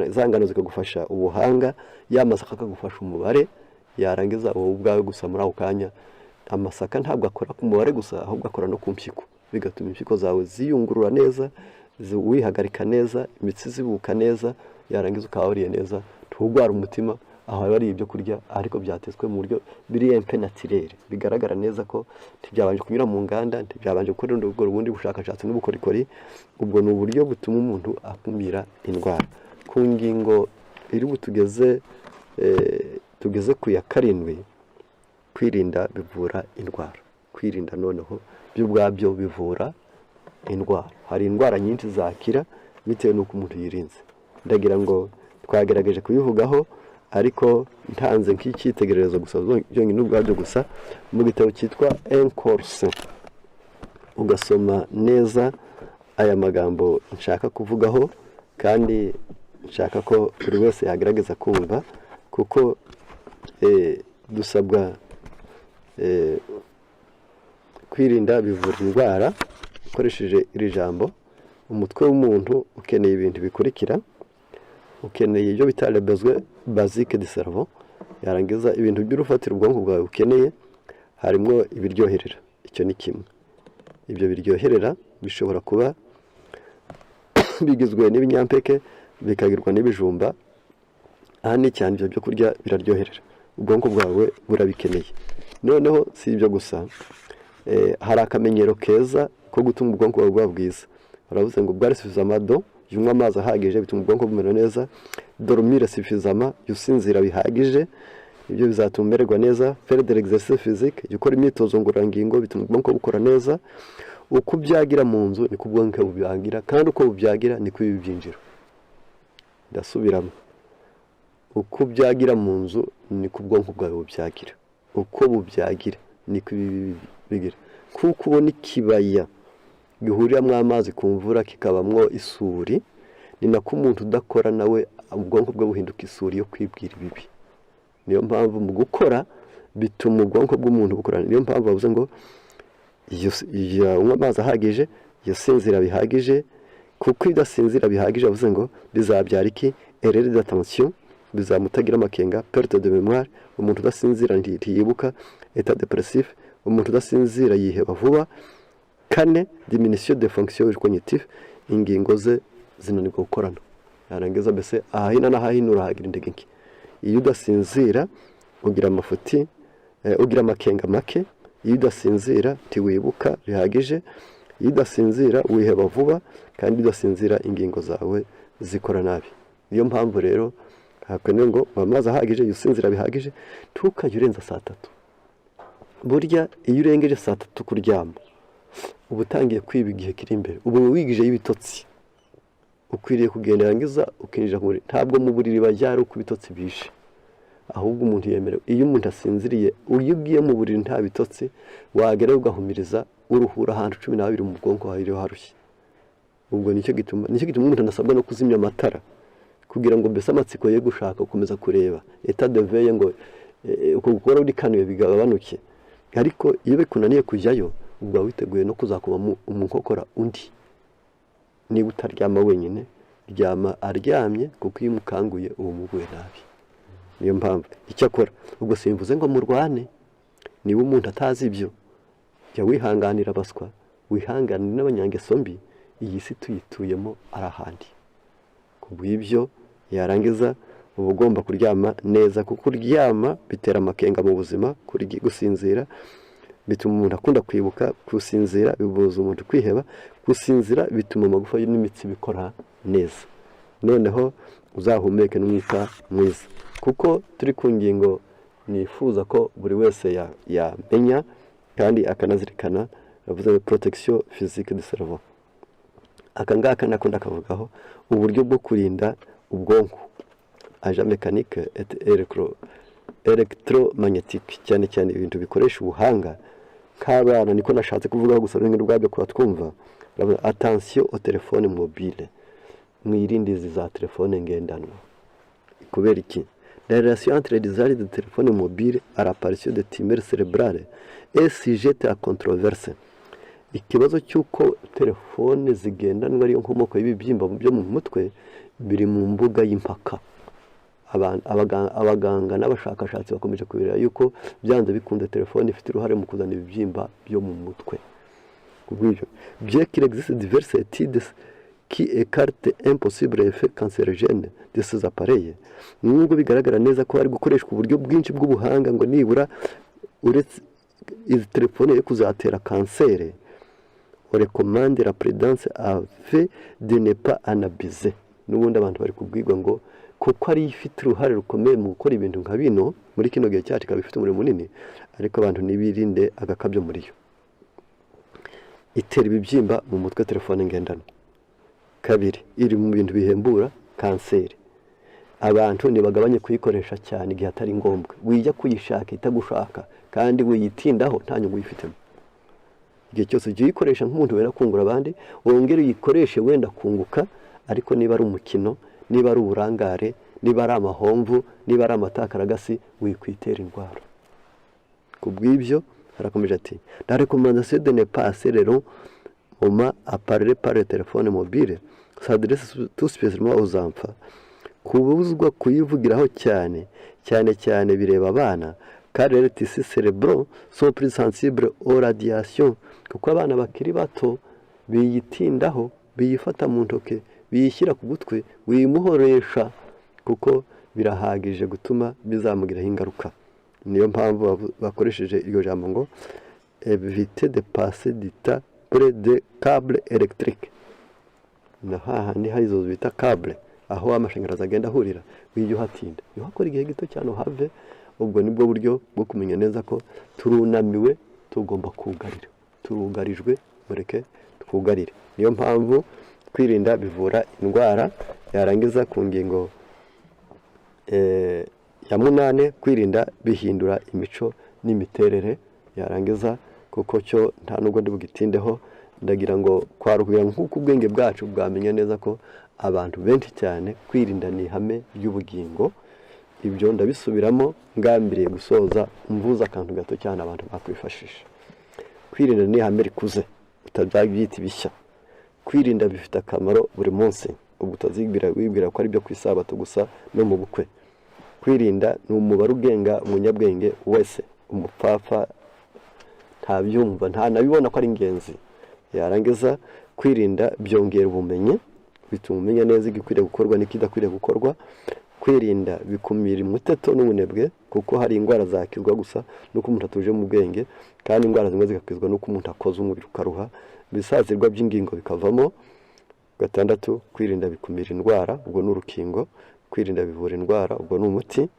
za ngano zikagufasha ubuhanga, ya masaka akagufasha umubare. Yarangiza wowe ubwawe gusa muri ako kanya, amasaka ntabwo akora ku mubare gusa, ahubwo akora no ku mpyiko, bigatuma impyiko zawe ziyungurura neza, wihagarika neza, imitsi zibuka neza, yarangiza ukaba wariye neza, ntugwara umutima. Aho wariye ibyo kurya ariko byatetswe mu buryo biri un peu naturel, bigaragara neza ko ntibyabanje kunyura mu nganda, ntibyabanje gukora ubwo bundi bushakashatsi n'ubukorikori. Ubwo ni uburyo butuma umuntu akumira indwara. Ku ngingo iri butugeze, tugeze ku ya karindwi: kwirinda bivura indwara. Kwirinda noneho byo ubwabyo bivura indwara. Hari indwara nyinshi zakira bitewe n'uko umuntu yirinze. Ndagira ngo twagerageje kubivugaho, ariko ntanze nk'icyitegererezo gusa byonyine ubwabyo gusa, mu gitabo cyitwa Un corps sain, ugasoma neza aya magambo nshaka kuvugaho, kandi nshaka ko buri wese yagerageza kumva, kuko dusabwa kwirinda bivura indwara. Ukoresheje iri jambo, umutwe w'umuntu ukeneye ibintu bikurikira: ukeneye ibyo bita les besoins basiques du cerveau. Yarangiza ibintu by'urufatiro ubwonko bwawe bukeneye harimo ibiryoherera, icyo ni kimwe. Ibyo biryoherera bishobora kuba bigizwe n'ibinyampeke, bikagirwa n'ibijumba ahanini cyane. Ibyo byo kurya biraryoherera, ubwonko bwawe burabikeneye. Noneho si ibyo gusa, hari akamenyero keza ko gutuma ubwonko bwawe buba bwiza. Baravuze ngo boire suffisamment d'eau, jya unywa amazi ahagije, bituma ubwonko bumera neza. Dormir suffisamment, jya usinzira bihagije, ibyo bizatuma umererwa neza. Faire de l'exercice physique, jya ukora imyitozo ngororangingo, bituma ubwonko bukora neza. Uko ubyagira mu nzu niko ubwonko bubyagira, kandi uko bubyagira niko ibi byinjira. Ndasubiramo: uko ubyagira mu nzu niko ubwonko bwawe bubyagira, uko bubyagira niko ibi bigira. Kuko ubona ikibaya Gihuriramo amazi ku mvura, kikabamwo isuri. Ni nako umuntu udakora nawe ubwonko bwe buhinduka isuri yo kwibwira ibibi. Niyo mpamvu mu gukora bituma ubwonko bw'umuntu bukora. Niyo mpamvu bavuze ngo iyo unywa amazi ahagije, iyo usinzira bihagije, kuko iyo udasinzira bihagije, bavuze ngo bizabyara iki? Erreur d'attention, bizamutagira amakenga, perte de mémoire, umuntu udasinzira ntiyibuka, état dépressif, umuntu udasinzira yiheba vuba. Kane, diminution de fonction cognitive, ingingo ze zinanirwa gukorana, yarangiza mbese ahahina n'ahahinura hagira intege nke. Iyo udasinzira ugira amafuti, ugira amakenga make. Iyo udasinzira ntiwibuka bihagije. Iyo udasinzira wiheba vuba, kandi iyo udasinzira ingingo zawe zikora nabi. Niyo mpamvu rero hakenewe ngo amazi ahagije, usinzira bihagije, ntukajye urenza saa 3. Burya iyo urengeje saa 3 kuryama, uba utangiye kwiba igihe kiri imbere, uba wigijeyo ibitotsi. Ukwiriye kugenda, yarangiza ukinjira mu buriri. Ntabwo mu buriri bajya ari uko ibitotsi bishe, ahubwo umuntu yemerewe iyo umuntu asinziriye. Iyo ugiye mu buriri nta bitotsi, wagerayo ugahumiriza, uruhura ahantu 12 mu bwonko hariho harushye. Ubwo nicyo gituma umuntu anasabwa no kuzimya amatara, kugira ngo mbese amatsiko ye gushaka gukomeza kureba, état de veille, ngo uko gukora urikanuye bigabanuke. Ariko iyo bikunaniye kujyayo, ubwo waba witeguye no kuzakuba mu nkokora undi. Niba utaryama wenyine, ryama aryamye, kuko iyo umukanguye uba umuguye nabi. Niyo mpamvu icyakora ubwo simvuze ngo murwane. Niba umuntu atazi ibyo, jya wihanganira abaswa, wihanganire n'abanyangeso mbi. Iyi si tuyituyemo ari ahandi. Ku bw'ibyo, yarangiza uba ugomba kuryama neza, kuko kuryama bitera amakenga mu buzima. Gusinzira bituma umuntu akunda kwibuka. Gusinzira bibuza umuntu kwiheba. Gusinzira bituma amagufa n'imitsi bikora neza. Noneho uzahumeke n'umwuka mwiza. Kuko turi ku ngingo nifuza ko buri wese yamenya kandi akanazirikana, yavuze ngo protection physique du cerveau. Aka ngaka nako ndakavugaho, uburyo bwo kurinda ubwonko, agents mécaniques et électromagnétiques, cyane cyane ibintu bikoresha ubuhanga nk'abana. Niko nashatse kuvugaho gusa, ururimi rwabyo kuba twumva. Attention au téléphone mobile, mwirinde izi za telefone ngendanwa. Kubera iki? La relation entre l'usage de téléphone mobile à l'apparition de tumeurs cérébrales est sujette à controverse. Ikibazo cy'uko telefone zigendanwa ariyo nkomoko y'ibibyimba byo mu mutwe biri mu mbuga y'impaka. Abaganga n'abashakashatsi bakomeje kubireba yuko byanze bikunze telefone ifite uruhare mu kuzana ibibyimba byo mu mutwe. Kubw'ibyo, bien qu'il existe diverses études qui écartent un possible effet cancérigène de ces appareils, nubwo bigaragara neza ko hari gukoreshwa uburyo bwinshi bw'ubuhanga ngo nibura uretse izi telefone yo kuzatera kanseri, on recommande la prudence afin de ne pas en abuser. N'ubundi abantu bari kubwirwa ngo kuko ari ifite uruhare rukomeye mu gukora ibintu nka bino muri kino gihe cyacu, ikaba ifite umurimo munini, ariko abantu ntibirinde agakabyo muri yo. Itera ibibyimba mu mutwe telefone ngendanwa. Kabiri, iri mu bintu bihembura kanseri. Abantu ntibagabanye kuyikoresha cyane igihe atari ngombwa. Wijya kuyishaka itagushaka, kandi wiyitindaho nta nyungu uyifitemo. Igihe cyose ujya uyikoresha nk'umuntu wenda kungura abandi, wongere uyikoreshe wenda kunguka. Ariko niba ari umukino, niba ari uburangare, niba ari amahomvu, niba ari amatakaragasi, wikwitera indwara. Ku bw'ibyo harakomeje ati: "La recommandation de ne pas passer de longs moments à parler par le téléphone mobile s'adresse tout spécialement aux enfants." Kubuzwa kuyivugiraho cyane cyane cyane bireba abana, car les tissus cérébraux sont plus sensibles aux radiations, kuko abana bakiri bato biyitindaho, biyifata mu ntoke, biyishyira ku gutwi, wimuhoresha, kuko birahagije gutuma bizamugiraho ingaruka. Niyo mpamvu bakoresheje iryo jambo ngo "éviter de passer du temps près de câble électrique". Na hahandi hari izo bita câble, aho amashanyarazi agenda ahurira, wijya uhatinda. Iyo uhakora igihe gito cyane uhave. Ubwo nibwo buryo bwo kumenya neza ko turunamiwe, tugomba kugarira, turugarijwe, mureke twugarire. Niyo mpamvu kwirinda bivura indwara. Yarangiza ku ngingo ya munane, kwirinda bihindura imico n'imiterere. Yarangiza kuko cyo nta nubwo ndi bugitindeho. Ndagira ngo kwaruhira nk'uko ubwenge bwacu bwamenya neza ko abantu benshi cyane kwirinda ni ihame ry'ubugingo. Ibyo ndabisubiramo ngambiriye gusoza mvuze akantu gato cyane abantu bakwifashisha. Kwirinda ni ihame rikuze, utabyita ibishya. Kwirinda bifite akamaro buri munsi, ubwo utazibwira wibwira ko ari ibyo ku Isabato gusa no mu bukwe. Kwirinda ni umubare ugenga umunyabwenge wese. Umupfapfa ntabyumva, ntanabibona ko ari ingenzi. Yarangiza, kwirinda byongera ubumenyi, bituma umenya neza igikwiriye gukorwa n'ikidakwiriye gukorwa. Kwirinda bikumira umuteto n'ubunebwe, kuko hari indwara zakizwa gusa nuko umuntu atuje mu bwenge, kandi indwara zimwe zigakizwa nuko umuntu akoze umubiri ukaruha, ibisazirwa by'ingingo bikavamo. Gatandatu, kwirinda bikumira indwara, ubwo ni urukingo. Kwirinda bivura indwara, ubwo ni umuti.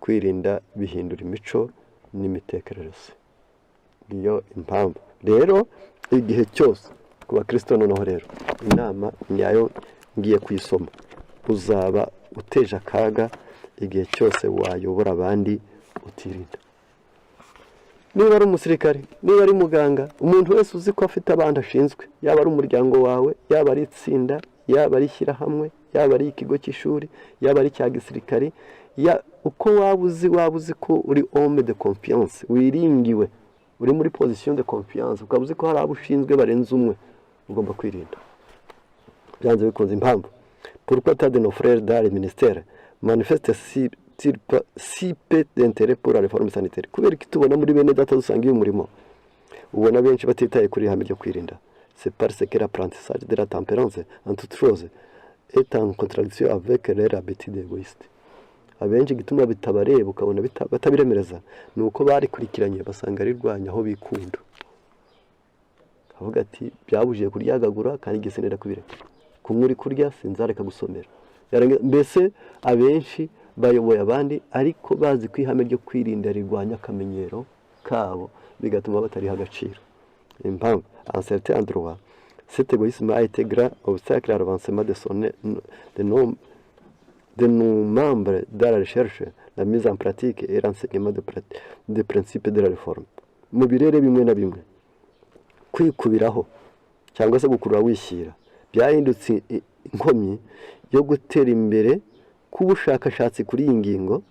Kwirinda bihindura imico n'imitekerereze. Niyo impamvu rero igihe cyose ku bakristo, noneho rero inama nyayo ngiye kuyisoma: uzaba uteje akaga igihe cyose wayobora abandi utirinda. Niba ari umusirikare, niba ari muganga, umuntu wese uzi ko afite abandi ashinzwe, yaba ari umuryango wawe, yaba ari itsinda, yaba ari ishyirahamwe, yaba ari ikigo cy'ishuri, yaba ari icya gisirikare, uko waba uzi ko uri homme de confiance, wiringiwe, uri muri position de confiance, ukaba uzi ko hari abo ushinzwe barenze umwe, ugomba kwirinda byanze bikunze. Impamvu: pourquoi tant de nos frères dans les ministères manifestent si peu d'intérêt pour la réforme sanitaire? Kubera iki tubona muri bene data dusanga uyu murimo, ubona benshi batitaye kuri ihame ryo kwirinda? C'est parce que l'apprentissage de la tempérance en toutes choses est en contradiction avec leur habitude égoïste. Abenshi igituma bitabareba, ukabona batabiremereza, ni uko barikurikiranye basanga rirwanya aho bikunda. Avuga ati: "Byabujije kuryagagura, kandi igihe sinenda kubireka. Kumwe uri kurya, sinzareka gusomera." Mbese abenshi bayoboye abandi, ariko bazi ko ihame ryo kwirinda rirwanya akamenyero kabo, bigatuma batariha agaciro. Impamvu: en certain endroit, cet égoïsme a été grand obstacle à l'avancement de nos membres dans la recherche, la mise en pratique et l'enseignement des principes de la réforme. Mu birere bimwe na bimwe, kwikubiraho cyangwa se gukurura wishyira byahindutse inkomyi yo gutera imbere k'ubushakashatsi kuri iyi ngingo,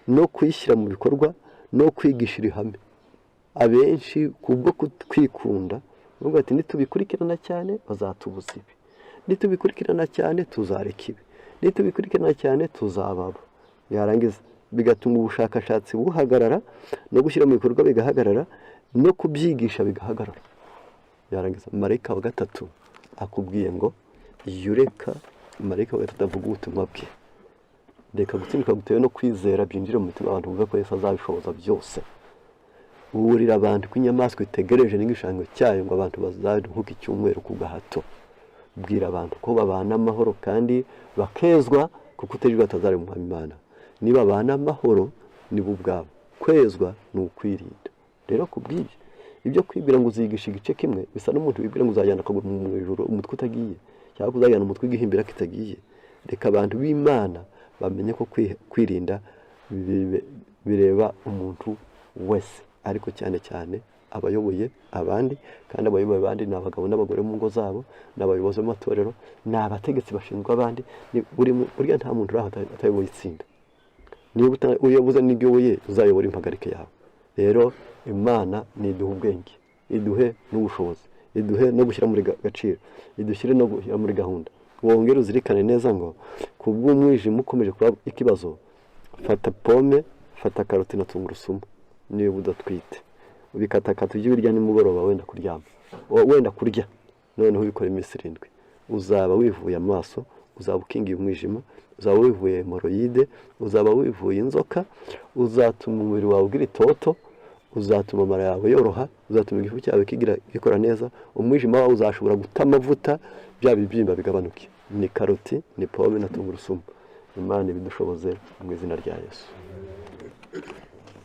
no kuyishyira mu bikorwa, no kwigisha iri hame. Abenshi kubwo kwikunda bavuga ati: "Nitubikurikirana cyane bazatubuza ibi, nitubikurikirana cyane tuzareka ibi, nitubikurikirana cyane tuzababa." Yarangiza bigatuma ubushakashatsi buhagarara, no gushyira mu bikorwa bigahagarara, no kubyigisha bigahagarara. Yarangiza, marayika wa gatatu akubwiye ngo iyo ureka marayika wa gatatu avuga ubutumwa bwe, reka gutsindwa gutewe no kwizera byinjire mu mutima abantu, bumve ko Yesu azabishoboza byose. Burira abantu ko inyamaswa itegereje n'igishushanyo cyayo, ngo abantu bazaruhuke icyumweru ku gahato. Bwira abantu ko babana amahoro kandi bakezwa, kuko utejwe atazari mu Imana. Niba babana amahoro nibo ubwabo. Kwezwa ni ukwirinda. Rero ku bw'ibyo, ibyo kwibwira ngo uzigisha igice kimwe bisa n'umuntu wibwira ngo uzajyana akaguru mu ijuru umutwe utagiye, cyangwa uzajyana umutwe igihimbira kitagiye. Reka abantu b'Imana bamenye ko kwirinda bireba umuntu wese, ariko cyane cyane abayoboye abandi. Kandi abayoboye abandi ni abagabo n'abagore mu ngo zabo, ni abayobozi b'amatorero, ni abategetsi bashinzwe abandi. Burya nta muntu uri aho atayoboye itsinda. Niba uyoboze n'ibyo uyoboye, uzayobora impagarike yawe. Rero Imana niduhe ubwenge, iduhe n'ubushobozi, iduhe no gushyira muri gaciro, idushyire no gushyira muri gahunda. Wongere uzirikane neza ngo ku bw'umwijima ukomeje kuba ikibazo, fata pome, fata karoti na tungurusumu. Niba udatwite, ubikatakata ujye ubirya nimugoroba wenda kuryama, wenda kurya, noneho ubikora iminsi 7, uzaba wivuye amaso, uzaba ukingiye umwijima, uzaba wivuye hémorroïdes, uzaba wivuye inzoka, uzatuma umubiri wawe ugira itoto, uzatuma amara yawe yoroha, uzatuma igifu cyawe kigira gikora neza, umwijima wawe uzashobora guta amavuta, bya bibyimba bigabanuke. Ni karoti, ni pome na tungurusumu. Imana ibidushoboze mu izina rya Yesu.